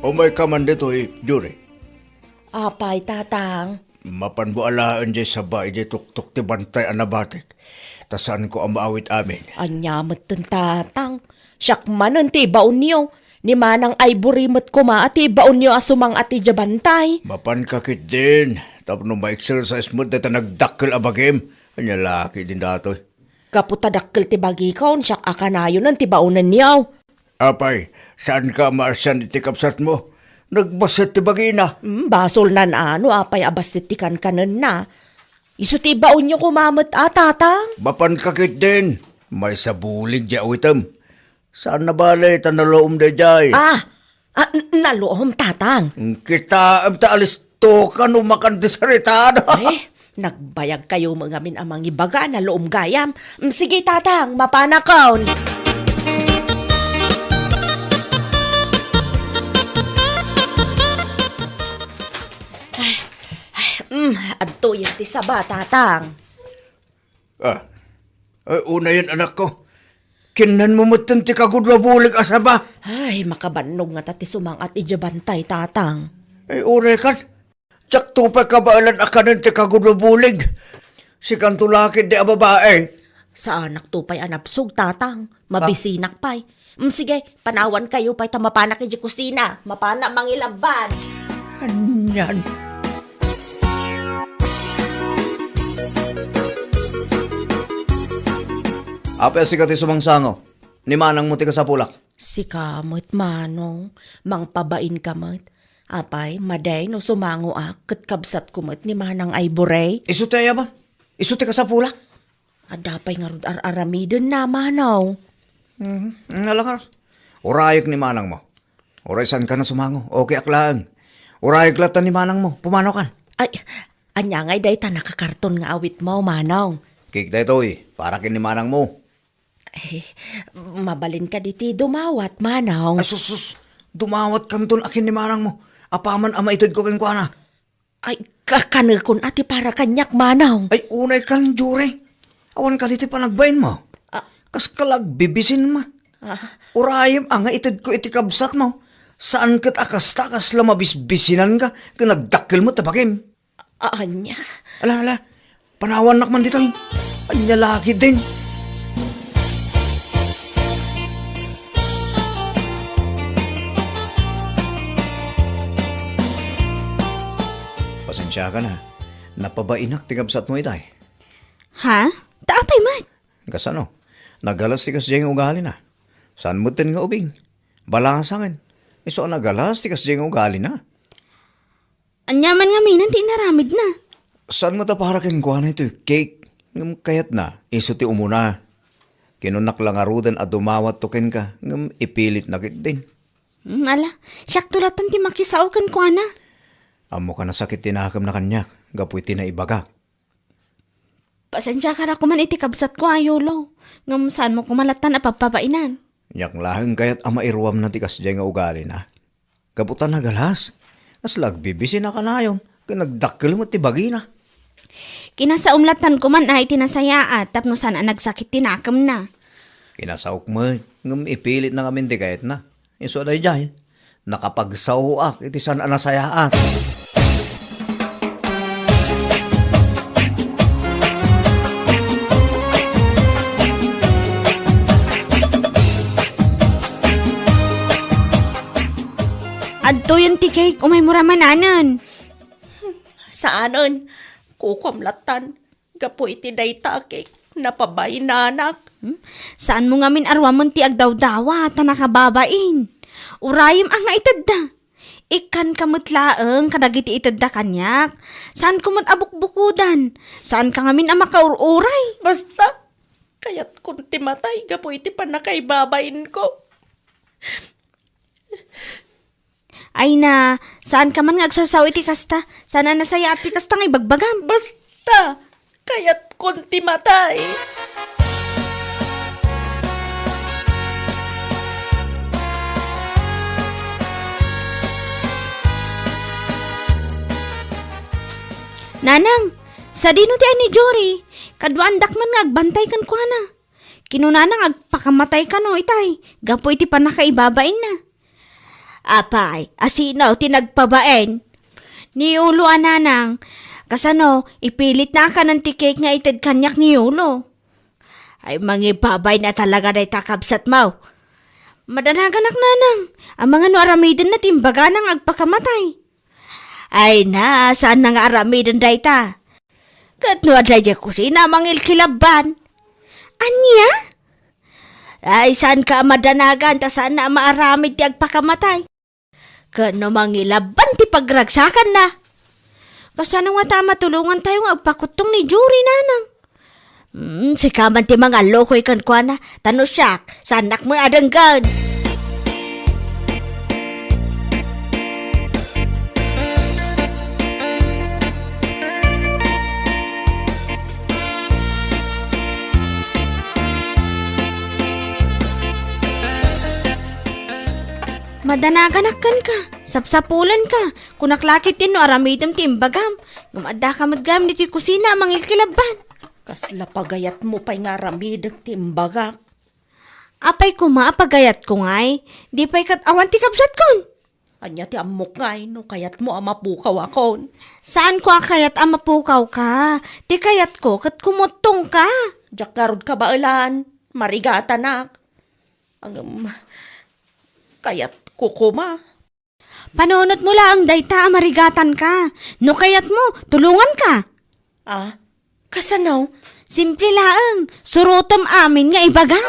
Umayka man ditoy, Jury. Apay, Tatang? Mapanmo alaen diay saba idiay tuktok ti bantay a nabatik, ta saanko a maawit amin. Ania metten, Tatang? Siak manen ti ibaonyo. Ni Manang Ivory met koma a ti ibaonyo a sumang-at idiay bantay. Mapanka ketdin, tapno ma-exercise met dayta nagdakkel a bagim. Ania la ketdin daytoy? Gapu ta dakkel ti bagikon, siak a kanayonen ti baonenyo. Apay, saanka a maasian iti kabsatmo? Nagbassit ti bagina. Hmm, basolnan a no apay a bassit ti kankanenna. Isu ti ibaonyo koma met a, Tatang. Mapanka ketdin, maysa bulig diay awitem. Saan a bale ta naluom daydiay. Ah, ah, n-, naluom, Tatang. Kitaem ta alisto ka no makan ti sarita, no? Eh, nagbayagkayo met ngamin a mangibaga, naluom gayam. Mm, sige, Tatang, mapanakon. Ay, ay, mm, adtoyen ti saba, Tatang. Ah, ay, unayen, anakko. Kinnanmo metten ti kagudua bulig a saba. Ay, makabannog ngata ti sumang-at idiay bantay, Tatang. Ay, unay kan. Diakto pay kabaelan a kanen ti kagudua bulig. Sikanto la ketdi a babae. Saanakto pay a napsog, Tatang. Ah. Mabisinak pay. Mm, sige, panawankayo pay ta mapanak idiay kusina. Mapanak mangilabban. Anian? Apay a sika ti sumangsango? Ni manangmo ti kasapulak? Sika met, Manong. Mangpabainka met. Apay, madi no sumangoak ket kabsatko met ni Manang Ivory? Isu ti ayaba? Isu ti kasapulak? Adda pay ngarud ar-aramidenna, Manong. Mhm. Nga la ngarud. Urayek ni manangmo. Uray saankan a sumango, okeyak laeng. Urayek latta ni manangmo, pumanokan. Ay, ania ngay dayta nakakarton nga awitmo, Manong? Cake daytoy, para ken ni manangmo. Eh, mabalin kadi ti dumawat, Manong? Ay, sus, sus. Dumawatkanton a ken ni manangmo. Apaman a maitedko kenkuana. Ay, ka-, kanekon a ti para kaniak, Manong. Ay, unay kan, Jure. Awan kadi ti panagbainmo. Ah. Kas ka la agbibisin, ma. Ah. Urayem a nga itedko iti kabsatmo. Saan ket a kasta, kasla mabisbisinanka ken nagdakkel met ta bagim. A-, ania? Ala, ala. Panawannak man ditoy. Ania la ketdin? Pasensiakan a. Napabainak ti kabsatmo itay. Ha? Ta apay met? Kasano? Nagalas ti kasdiay nga ugalina. Saan metten nga ubing? Balasangen. Isu a nagalas ti kasdiay nga ugalina. Ania man ngaminen ti inaramidna? Saan met a para kenkuana itoy cake? Ngem kayatna, isu ti umuna. Kinunnak la ngaruden a dumawatto kenka, ngem ipilitna ketdin. Hmm, ala, siakto latta ti makisao kenkuana. Ammokan a sakit ti nakemna kaniak, gapu iti naibagak. Pasensiakan a koman iti kabsatko a Yolo, ngem saanmo koma lattan a pabpabainan. Diak laeng kayat a mairuamna ti kasdiay nga ugalina. Gapu ta nagalas, kasla agbibisin a kanayon, ken nagdakkel met ti bagina. Kinasaom lattan koman a iti nasayaat tapno saan a nagsakit ti nakemna. Kinasaok met, ngem ipilitna ngamin ti kayatna. Isu a daydiay, nakapagsaoak iti saan a nasayaat. Adtoyen ti cake, umaymo ra mananen. Saanen, kukuam lattan. Gapu iti dayta a cake, napabainanak. Hmm? Saanmo ngamin aruamen ti agdawdawa, ta nakababain. Urayem a nga itedda. Ikkanka met laeng kadagiti itedda kaniak. Saanko met a bukbukodan. Saanka ngamin a makaur-uray. Basta, kayatkon ti matay gapu iti pannakaibabainko. Ay na, saanka man nga agsasao iti kasta. Saan a nasayaat ti kasta nga ibagbagam. Basta, kayatkon ti matay. Nanang, sadino ti ay ni Jory? Kaduaandak man nga agbantay kenkuana. Kinunana nga agpakamatay kano itay, gapu iti pannakaibabainna. Apay, a sino ti nagpabain? Ni Yulo a nanang, kasano, ipilitna a kanen ti cake nga ited kaniak ni Yulo. Ay, mangibabain a talaga dayta kabsatmo. Madanaganak nanang, amangan no aramidenna ti imbagana nga agpakamatay. Ay na, saanna nga aramiden dayta. Ket no adda idiay kusina, mangilkilabban. Ania? Ay, saanka a madanagan ta saanna a maaramid ti agpakamatay. Ket no mangilabban ti pagragsakanna. Kasano ngata a matulongantayo nga agpakuttong ni Jory, nanang? Hmm, sika man ti mangallukoy kenkuana. Ta no siak, saannak met a denggen. Madanaganak kenka, sapsapulenka. Kunak la ketdin no aramidem ti imbagam. Ngem addaka met gayam ditoy kusina a mangilkilabban. Kasla pagayatmo pay nga aramidek ti imbagak. Apay koma a pagayatko ngay? Di pay ket awan ti kabsatkon. Ania ti ammok ngay no kayatmo a mapukawakon? Saanko a kayat a mapukawka. Ti kayatko ket kumuttongka. Diak ngarud kabaelan. Marigatanak. Ngem, kayatko koma. Panunotmo laeng dayta a marigatanka. No kayatmo, tulonganka. Ah, kasano? Simple laeng. Surotem amin nga ibaga.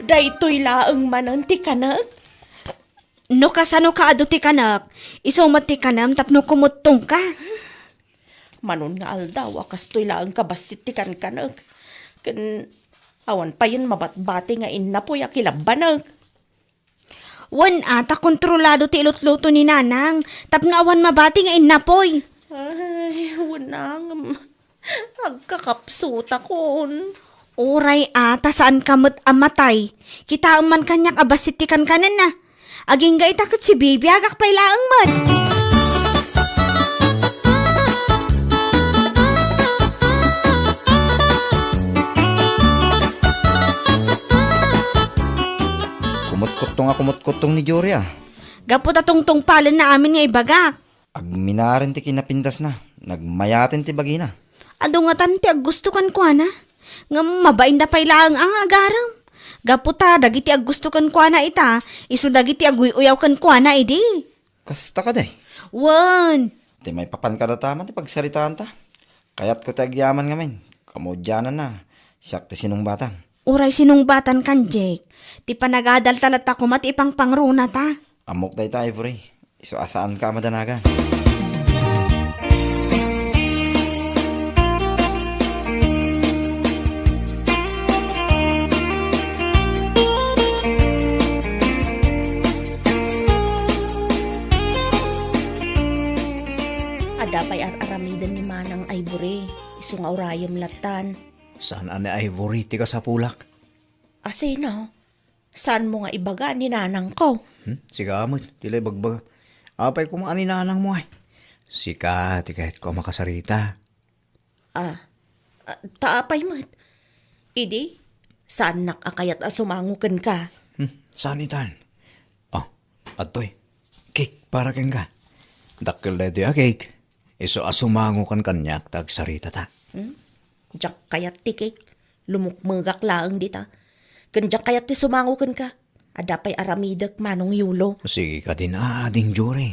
Daytoy laeng manen ti kanek? No kasanoka adu ti kanek, isu met ti kanem tapno kumuttongka. Manon nga aldaw a kastoy laeng kabassit ti kankanek. Ken awan payen mabatbati nga innapoy a kilabbanek. Wen a, ta kontrolado ti ilutluto ni Nanang tapno awan mabati nga innapoy. Ay, wen a ngem. Agkakapsutakon. Uray a, ta saanka met a matay. Kitaem man kaniak a bassit ti kankanenna. Agingga ita ket sibibiagak pay laeng met. Kumutkuttong a kumutkuttong ni Jory, a. Gapu ta tungtungpalenna amin nga ibagak. Agminaren ti kinapindasna, nagmayaten ti bagina. Adu ngatan ti aggusto kenkuana, ngem mabainda pay laeng a nga agarem. Gapu ta dagiti aggusto kenkuana ita, isu dagiti aguy-uyaw kenkuana idi. Kasta kadi? Wen. Ti maipapan kadata man ti pagsaritaanta. Kayatko ti agyaman ngamin. Kamudiananna, siak ti sinungbatam. Uray sinungbatankan, Jake. Ti panagadalta latta koma ti ipangpangrunata. Ammok dayta, Ivory. Isu a saanka a madanagan. Adda pay ar-aramiden ni Manang Ivory. Isu nga urayem lattan. Saan a ni Ivory ti kasapulak? Asino? Saanmo nga ibaga ni nanangko? Hmm? Sika met, ti la ibagbaga. Apay koma a ni nanangmo ay? Sika, ti kayatko a makasarita. Ah, ah, ta apay met? Idi, saannak a kayat a sumango kenka. Hmm, saan itan? Oh, adtoy. Cake para kenka. Dakkel daytoy a cake. Isu a sumangokan kaniak ta agsaritata. Hmm? Diak kayat ti cake. Lumukmegak laeng dita. Ken diak kayat ti sumango kenka. Adda pay aramidek, Manong Yulo. Sige kadin, ading Jory.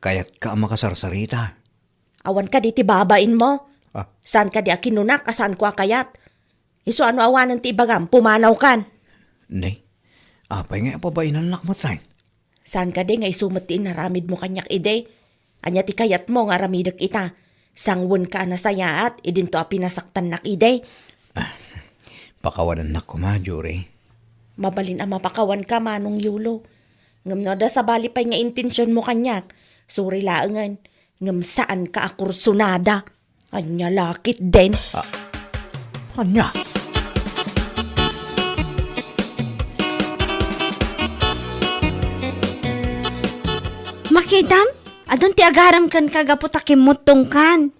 Kayatka a makasarsarita. Awan kadi ti babainmo? Ah. Saan kadi a kinunak a saanko a kayat? Isu a no awanen ti ibagam, pumanawkan. Nay, apay nga ipabainannak met, tay? Saan kadi nga isu met ti inaramidmo kaniak idi? Ania ti kayatmo nga aramidek ita? Sangwenka a nasayaat idinto a pinasaktannak idi? Ah, pakawanennak koma, Jory. Mabalin a mapakawanka, Manong Yulo. Ngem no adda sabali pay nga intensionmo kaniak, sorry laengen. Ngem saanka a kursunada. Ania la ketdin? Ah, ania? Makitam, adun ti agaram kenka gapu ta kimmuttongkan.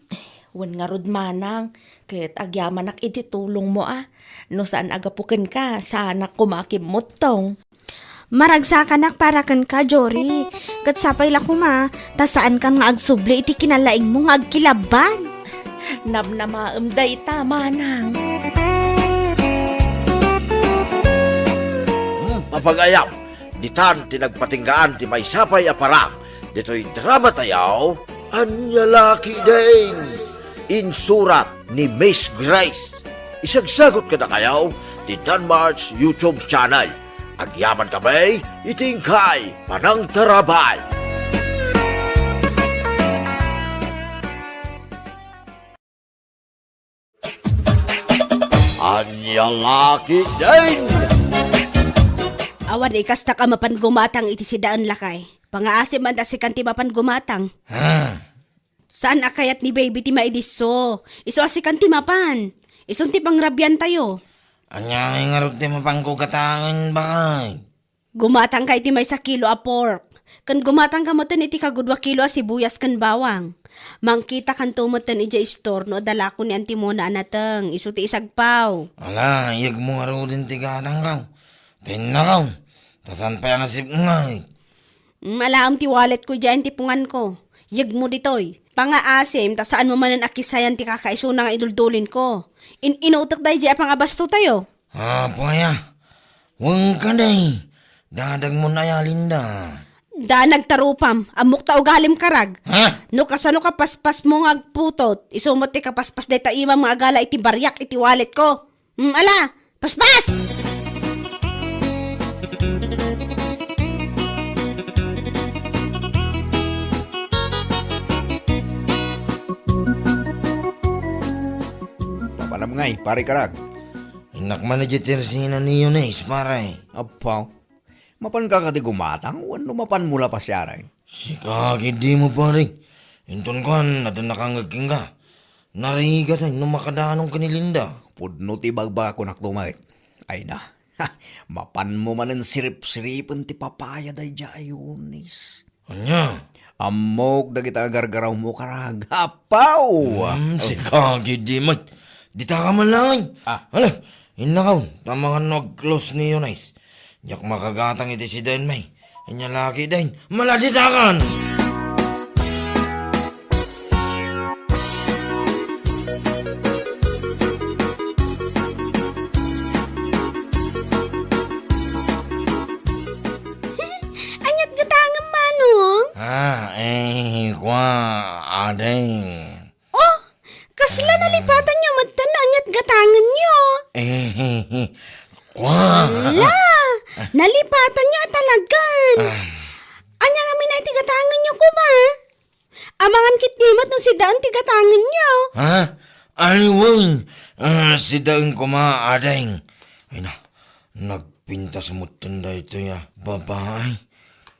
Wen ngarud, Manang, ket agyamanak iti tulongmo a. No saan a gapu kenka, saanak koma a kimmuttong. Maragsakanak para kenka, Jory. Ket sapay la koma, ta saankan nga agsubli iti kinalaingmo nga agkilabban. Namnamaem dayta, Manang. Hmm, apagayam, ditan ti nagpatinggaan ti maysa pay a parang ditoy drama tayo, Ania la ketdin? Insurat ni Miss Grace. Isagsagot kadakayo ti Danmar's YouTube channel. Agyaman kami iti inkay panangtarabay. Ania la ketdin? Awan ikastak a mapan gumatang iti sidaen, lakay. Pangaasim man ta sikan ti mapan gumatang. Ha? Saan a kayat ni baby ti maidisso. Isu a sikan ti mapan. Isun ti pangrabiantayo. Ania ngay ngarud ti mapanko gatangen, bakay? Gumatangka iti maysa kilo a pork, ken gumatangka metten iti kagudua kilo a sibuyas ken bawang. Mangkitakanto metten idiay istor no adda lako ni Auntie Mona a nateng, isu ti isagpaw. Ala, iyegmo ngaruden ti gatangko. Tinnakaw, ta saan pay a nasipnget. Mm, alaem ti walletko idiay ti punganko. Iyegmo ditoy. Pangaasim, ta saanmo manen a kisayan ti kakaisuna nga iduldulinko. In-inutek daydiay a pangabastotayo. Apo aya, wen kadi, dadagmon aya, Linda? Da nagtarupam, ammok ta ugalim karag. Ha? No kasano kapaspasmo nga agputot, isu met ti kapaspas dayta imam nga agala iti bariak iti walletko. Hmm, ala, paspas! Mapanam ngay, pare karag. Innak man idiay tersina ni Eunice, pare. Apo. Mapanka kadi gumatang wenno mapanmo la pasiareng? Sika ketdi met, pare. Inton kuan, adda nakangngeg kenka. Narigat ay no makadanong ken ni Linda. Pudno ti bagbagakon a met. Ay na. Mapanmo manen siripsiripen ti papaya daydiay a Eunice. Ania? Ammok dagita a gargarawmo, karag. Apaw! Hmm, sika ketdi met. Ditaka man laeng. Ah. Ala, innakaw, ta amangan no ag-close ni Eunice. Diak makagatang iti sidaen, may. Ania la ketdin? Maladitakan! Aniat gatangem, Manong? Ah, eh, kua, ading. Oh, kasla nalipatanyo metten no aniat gatangenyo? Eh, kua. Ala, nalipatanyo a talagan. Ah. Ania ngamin a iti gatangenyo koma? Amangan ketdi met no sidaen ti gatangenyo. Ha? Ay, wen. Ah, sidaen koma, ading. Ay na, nagpintas metten daytoy a babai.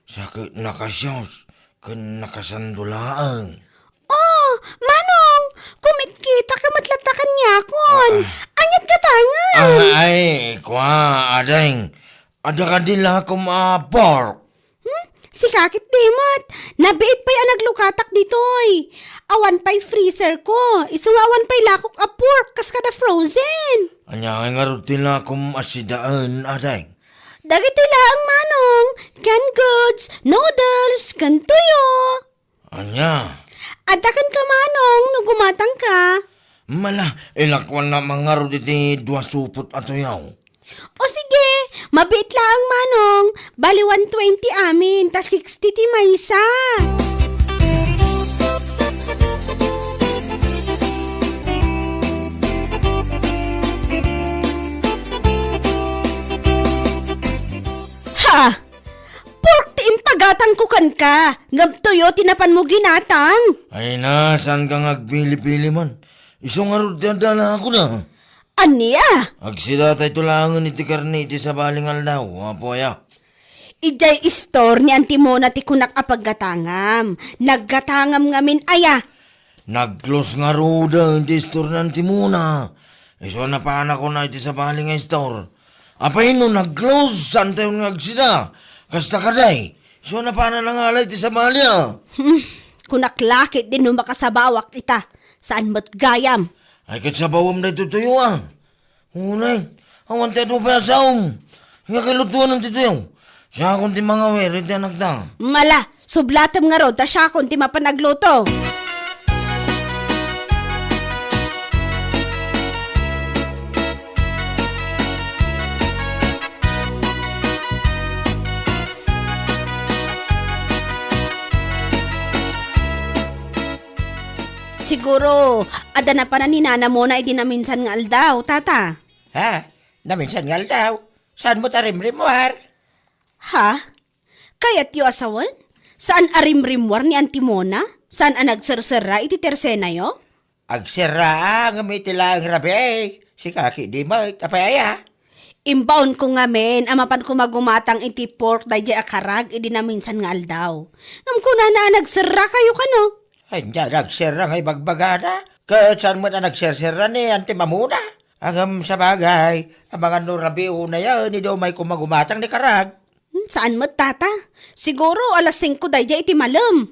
Sa ket nakasios ken nakasando laeng. Oh, Manong, kumitkita ka met latta kaniakon. Ah, ah. Aniat gatangen? Ah, ay, kua, ading. Adda kadi lakom a pork? Hmm? Sika ketdi met. Nabiit pay a naglukatak ditoy. Awan pay freezer ko. Isu nga awan pay lakok a pork kas kada frozen. Ania ngay ngarud ti lakom a sidaen, ading? Dagitoy laeng, Manong. Canned goods, noodles, ken tuyo. Ania? Adda kenka, Manong, no gumatangka. Mala, ilakuannak man ngarud iti dua supot a tuyaw. O sige, mabiit laeng, Manong. Bali one twenty amin, ta sixty ti maysa. Ha! Pork ti impagatangko kenka, ngem tuyo ti napanmo ginatang. Ay na, saanka nga agpili-pili man? Isu ngarud ti adda a lakona. Ania? Agsidatayto laengen iti karne iti sabali nga aldaw, Apo aya. Idiay istor ni Auntie Mona ti kunak a paggatangam. Naggatangam ngamin aya. Nag-close ngaruden ti istor ni Auntie Mona. Isu a napanak kuna iti sabali nga istor. Apay no nag-close, saantayon nga agsida? Kasta kadi, isu a napanak nangala iti sabali a. Hmm, kunak la ketdi no makasabawak ita. Saan met gayam? Ay, ket sabawem daytoy tuyo a. Unay, awan ti adu pay a saom. Nga kalutuanan ti tuyo. Siakon ti mangawir iti anakta. Mala, sublatem ngarud ta siakon ti mapan agluto. Siguro, adda napanan ni Nana Mona idi naminsan nga aldaw, Tata. Ha? Naminsan nga aldaw? Saan mo ta rimrimmuar? Ha? Kayatyo a sawen? Saan a rimrimmuar ni Auntie Mona? Saan a nagserserra iti tersenayo? Agserra, ngem iti laeng rabii, sika ketdi met, apay aya? Imbaonko ngamin a mapanko magumatang iti pork daydiay a karag idi naminsan nga aldaw. Ngem kunana a nagserrakayo kano? Ania, nagserra nga ibagbagana? Ket saan met a nagserserra ni Auntie Mona? Ngem sabagay, amangan no rabii unayen idi umayko magumatang ni karag. Hmm, saan met, Tata? Siguro alas singko daydiay iti malem.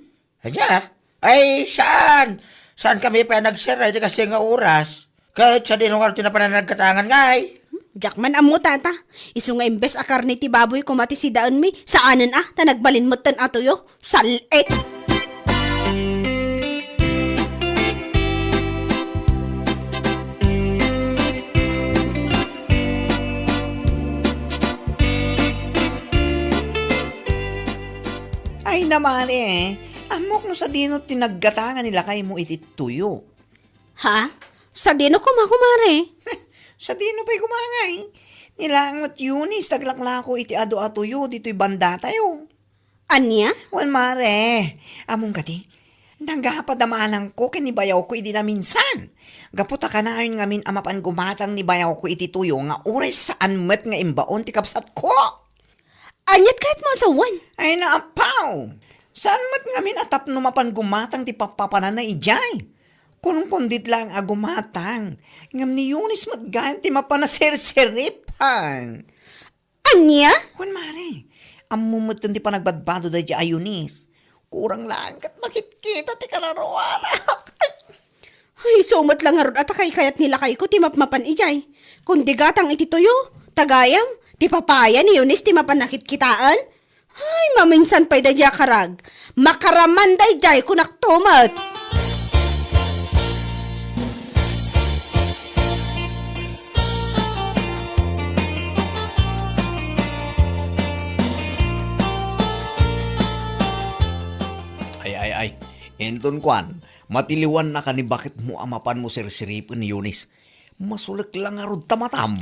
Ania? Ay, saan? Saankami pay a nagserra iti kastoy nga oras? Ket sadino ngarud ti napanan a naggatangan ngay? Hmm, diak man ammo, Tata. Isu nga imbes a karne ti baboy koma ti sidaenmi, saanen a, ta nagbalin metten a tuyo. Sal-it! Ay, na, mare, ammok no sadino ti naggatangan ni lakaymo iti tuyo. Ha? Sadino koma, kumare? Sadino pay koma ngay? Ni laeng met Eunice ti aglaklako iti adu a tuyo ditoy bandatayo. Ania? Wen, mare, ammom kadi, nagapad a maanangko ken ni bayawko idi naminsan. Gapu ta kanayon ngamin a mapan gumatang ni bayawko iti tuyo nga uray saan met nga imbaon ti kabsatko. Aniat kayatmo a sawen? Ay, naapaw! Saan met ngamin a tapno mapan gumatang ti pappapananna idiay? Kunkundiet laeng a gumatang, ngem ni Eunice met gayam ti mapan a serseripan. Ania? Wen, mare, ammom metten ti panagbadbado daydiay a Eunice. Kurang laeng ket makitkita ti kararuanak. Ay, isu met la ngarud a ta kaykayat ni lakayko ti mapmapan idiay. Kun di gatang iti tuyo, ta gayam, ti papaya ni Eunice ti mapan nakitkitaen. Ay, maminsan pay daydiay a karag. Makaraman daydiay, kunakto met. Ay, ay, ay. Inton kuan, matiliwannaka ni baketmo a mapanmo serseripen ni Eunice. Masulek la ngarud ta matam.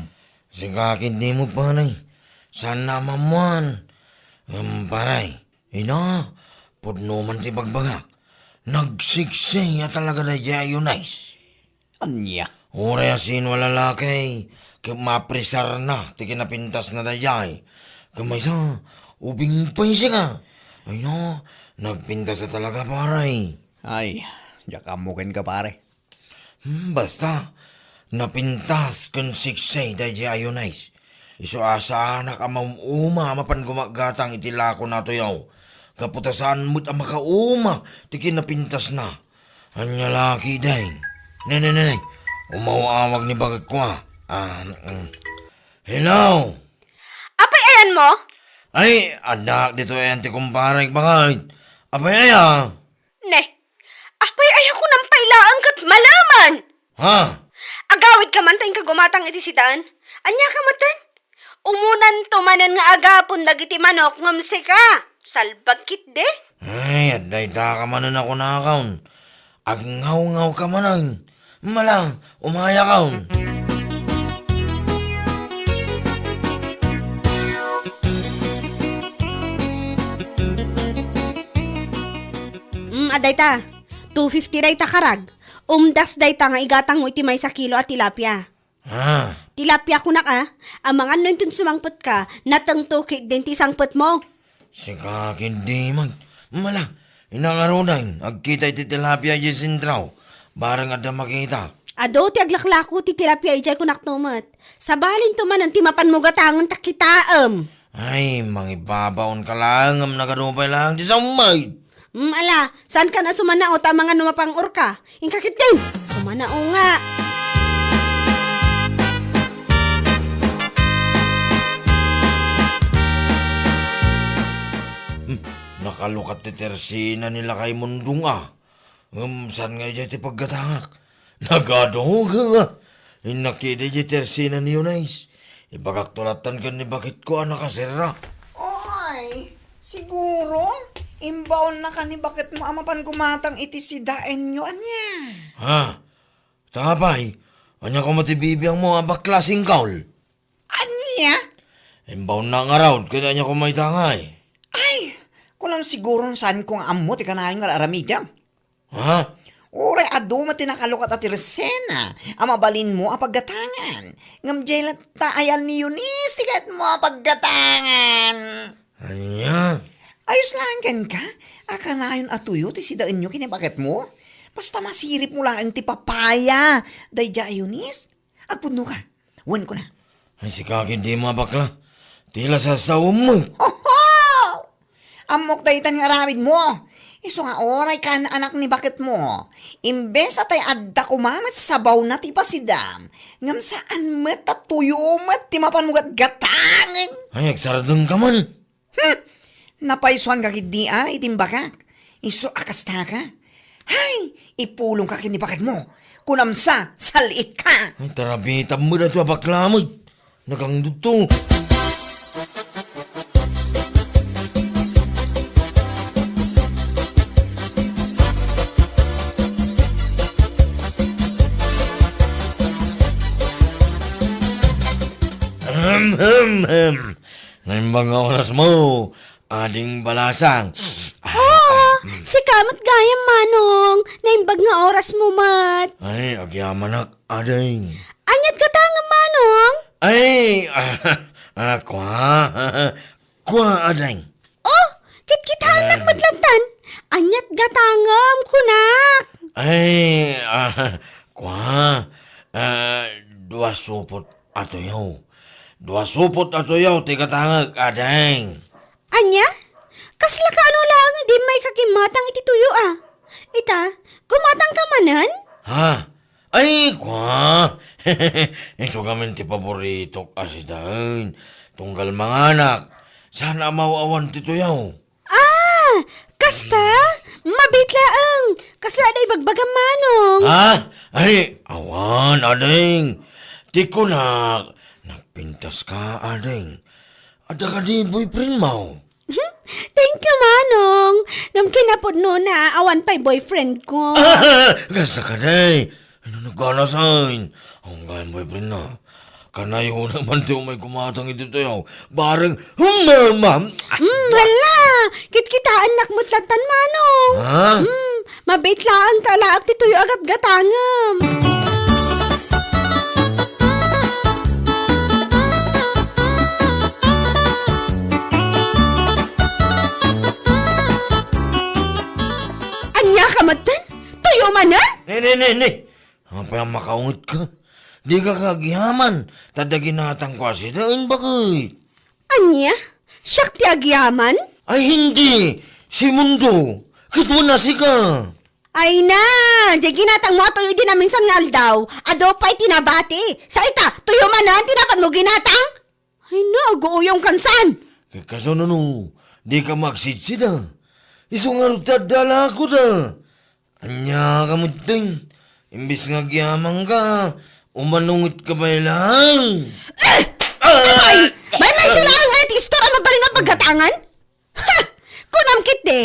Sika ketdi met, pare. Saan a maammuan. Em, pare, ina, pudno man ti bagbagak. Nagsiksay a talaga daydiay a Eunice. Ania? Uray a sino a lalaki, ket mapresarna ti kinapintasna daydiay. Ket maysa, ubing pay sika. Ay na, nagpintas a talaga, pare. Ay, diak ammo kenka, pare. Hmm, basta, napintas ken siksay daydiay a Eunice. Isu a saanak a maum-uma a mapan gumaggatang iti lakona a tuyo. Gapu ta saan met a makauma ti kinapintasna. Ania la ketdi? Ne, ne, ne, ne. Umaw-awag ni baketko a. Ah, mm. Hello? Apay ayanmo? Ay, addaak ditoy ayan ti kumparek, bakit? Apay aya? Ne, Pay, ay, ako nang pailaan ket malaman. Ha? Agawid ka man ta inka gumatang iti sidaen. Ania ka metten? Umunanto manen nga agapon dagiti manok ngem sika, salbag ketdi. Ay, adda ita ka manen a kunakon. Agngawngaw ka manen. Mala, umayakon. Mm, adda ita. Two fifty dayta karag. Umdas dayta nga igatangmo iti maysa kilo a tilapia. Ah. Tilapia kunak a, amangan no inton sumangpetka, natengto ketdin ti sangpetmo. Sika ketdi met. Mala, inangaruden, agkita iti tilapia idiay sentrao. Bareng adda makita. Adu ti aglaklako ti tilapia idiay kunakto met. Sabalinto manen ti mapanmo gatangen ta kitaem. Ay, mangibabaonka laeng ngem nagadu pay laeng ti sammay. Mm, ala, saankan a sumanao ta amangan no mapang-orka. Inka ketdin! Sumanao nga! Hmm, nakalukat ti tersina ni Lakay Mundong a. Ngem saan nga idiay ti paggatangak? Nagadu nga. Innak ketdi ti tersina ni Eunice. Ibagakto lattan ken ni baketko a nakaserra. Oy, siguro, imbaonnaka ni baketmo a mapan gumatang iti sidaenyo, ania? Ha? Ta apay, ania koma ti bibiangmo a bakla singkaw? Ania? Imbaonna ngarud, ket ania koma ita ngay? Ay, kunam siguron saanko nga ammo ti kanayon nga ar-aramidem. Ha? Uray adu met ti nakalukat a tersina a mabalinmo a paggatangan. Ngem diay latta ayan ni Eunice ti kayatmo a paggatangan. Ania? Ayos laeng kenka a kanayon a tuyo ti sidaenyo ken ni baketmo. Basta masiripmo laeng ti papaya daydiay a Eunice. Agpudnoka. Wen kuna. Ay, sika ketdi a bakla. Ti la sasaom met. Oho! Ammok daytan nga aramidmo. Isu nga uray kaan-anak ni baketmo. Imbes a tay adda koma met sabawna ti pasidam, ngem saan met ta tuyo met ti mapanmo gatgatangen. Ay, agsardengka man. Hmm! Napaysuanka ketdi a iti imbagak. Isu a kastaka. Hay, ipulongka ken ni baketmo. Kunam sa, sal-itka. Ay, tarabitam met daytoy a bakla met. Nagangdudto. Ahem, hem, hem. Naimbag nga orasmo, Ading Balasang. Ah, ah, mm. Sika met gayam, Manong. Naimbag nga orasmo met. Ay, agyamanak, Ading. Aniat gatangem, Manong? Ay, ah, ah, kua, kua, Ading. Oh, kitkitaennak met lattan. Aniat gatangem, kunak. Ay, ah, kua, ah, dua supot a tuyo. Dua supot a tuyo ti gatangek, Ading. Ania? Kasla kaano laeng idi immayka gimmatang iti tuyo a? Ita, gumatangka manen? Ha? Ay, kua! Isu ngamin ti paboritok a sidaen. Tunggal manganak, saan a maw-awan ti tuyo. Ah! Kasta? Mabit laeng! Kasla adda ibagbagam, Manong! Ha? Ay, awan, Ading. Ti kunak, nagpintaska, Ading. Adda kadi boyfriendmo? Thank you, Manong. Ngem kinapudnona, awan pay boyfriendko. Kasta kadi. Ano naganasan? Ang gayam boyfriendna. Kanayon man ti umay gumatang iti tuyo. Bareng humama. Hmm, hala! Kitkitaennak met lattan, Manong. Ha? Hmm, mabit laeng ta alaek ti tuyo a gatgatangem. Ania ka metten? Tuyo manen? Ne, ne, ne, ne. Apay a makaungetka? Dika agyaman, ta adda ginatangko a sidaen, baket. Ania? Siak ti agyaman? Ay, hindi. Si Mundo. Ket wen a sika. Ay na, diay ginatangmo a tuyo idi naminsan nga aldaw. Adu pay ti nabati. Sa ita, tuyo manen ti napanmo ginatang? Ay na, aguuyongkan saan? Ket kasano no, dika maagsidsida? Isu ngarud ti adda alaekda. Ania ka met, Ding? Imbes nga agyamanka, umanunget ka pay laeng. Eh! Apay! May, may sila ang ayat istor, ano bali nga pagkatangan? Ha! Kunam kit di,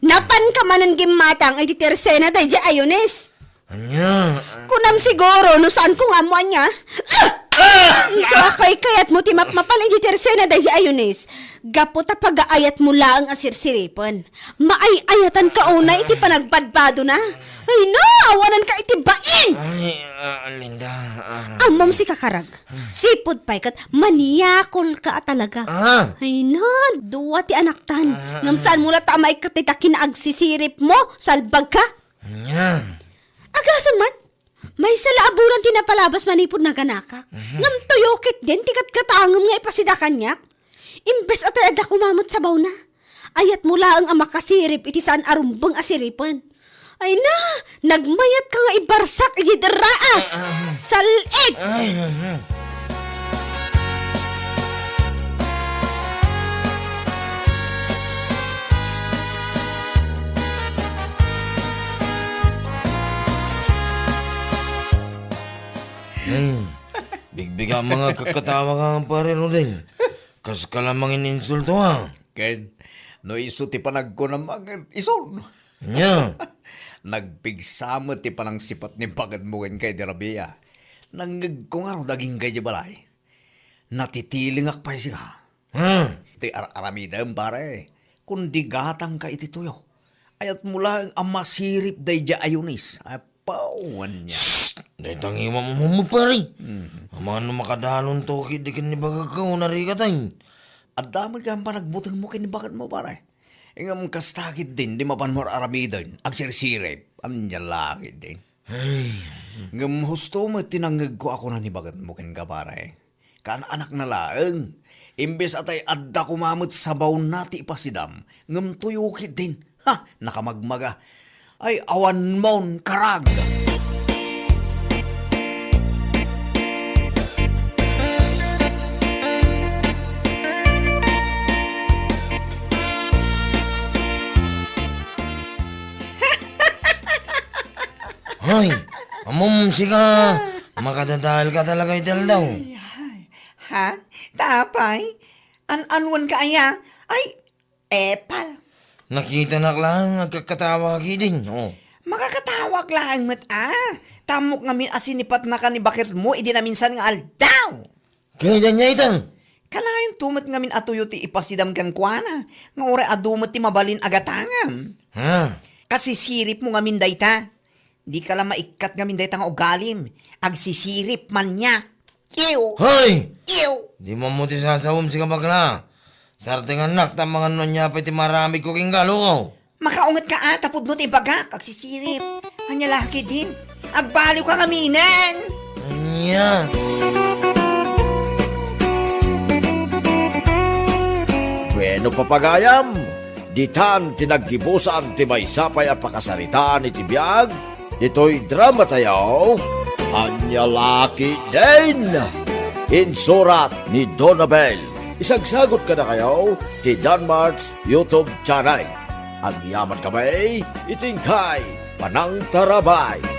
napan ka manen gimmatang iti tersena daydi Ayunis. Ania? Kunam siguro, no saan ko nga ammo ania. Ah! Ah! Isu a kaykayat mo ti mapmapan iti tersena daydi Ayunis. Gapu ta pagaayat mo laeng a sirsiripen. Maay-ayatan ka unay iti panagbadbadona. Ay na, awanan ka iti bain! Ay, ah, Linda, ah. Ammom si kakarag. Sipud pay ket maniakol ka a talaga. Ah. Ay na, dua ti anaktan. Ah. Ngem saan mo latta a maikkat dayta kinaagsisirip mo, salbag ka? Ania? Agasem man, maysa la a bulan ti napalabas manipud naganakak. Mhm. Ngem tuyo ketdin ti katkatangem nga ipasida kaniak. Imbes a tay adda koma met sabawna, ayat mo laeng a makasirip iti saan a rumbeng a siripen. Ay na, nagmayat ka nga ibarsak iti derraas. Ah, ah. Sal-it! Ay, ah, ah. Hmm. Bigbigam nga katkatawa ka, Pare Rodel. Kas ka la mangininsulto, ha? Ken, no isu ti panagkunam, ket isun. Ania? Nagpigsa met ti panangsipat ni baketmo kenka idi rabii. Nangngegko ngarud agingga idiay balay. Natitilingak pay sika. Ha? Ti ar-aramidem, pare. Kundi gatangka iti tuyo. Ayatmo laeng a masirip daydi Ayunis. Apo, ania. Shh! Dayta ngiwam mo, pare. Mhm. Amangan no makadalonto ketdi ken ni baketko, narikatay. Adda met gayam panagbutengmo ken ni baketmo, pare. Ngem kasta ketdin, di mapanmo ar-aramiden, agsirsirip. Ania la ketdin? Ay. Ngem husto met ti nangngegko a kuna ni baketmo kenka, pare. Kaan-anakna laeng. Imbes a tay adda koma met sabawna ti ipasidam, ngem tuyo ketdin. Ha! Nakamagmaga. Ay, awanmon, karag! Hoy, ammom sika, makadadael ka talaga iti aldaw. Ay, ay. Ha? Ta apay? An-anuan ka aya? Ay, epal. Nakitanak laeng agkatkatawa ka ketdin, oh. Makakatawak laeng met, a. Ta ammok ngamin a sinipatnaka ni baketmo idi naminsan nga aldaw. Ket ania ita? Kanayonto met ngamin a tuyo ti ipasidam kenkuana, nga uray adu met ti mabalin a gatangam. Ha? Kasisiripmo ngamin dayta. Dika la maikkat ngamin dayta nga ugalim. Agsisirip, maniak. Ew! Hoy! Ew! Dimo ammo ti sasawem, sika bakla. Sartengannak ta amangan no ania pay ti maaramidko kenka, loko. Makaunget ka, a, ta pudno ti ibagak, agsisirip. Ania la ketdin? Agbaliw ka ngaminen! Ania? Bueno, papagayam, ditan ti naggibusan ti maysa pay a pakasaritaan iti biag ditoy dramatayo, Ania la ketdin? Insurat ni Donabel. Isagsagut kadakayo ti Danmart's YouTube channel. Agyamankami iti inkay panangtarabay.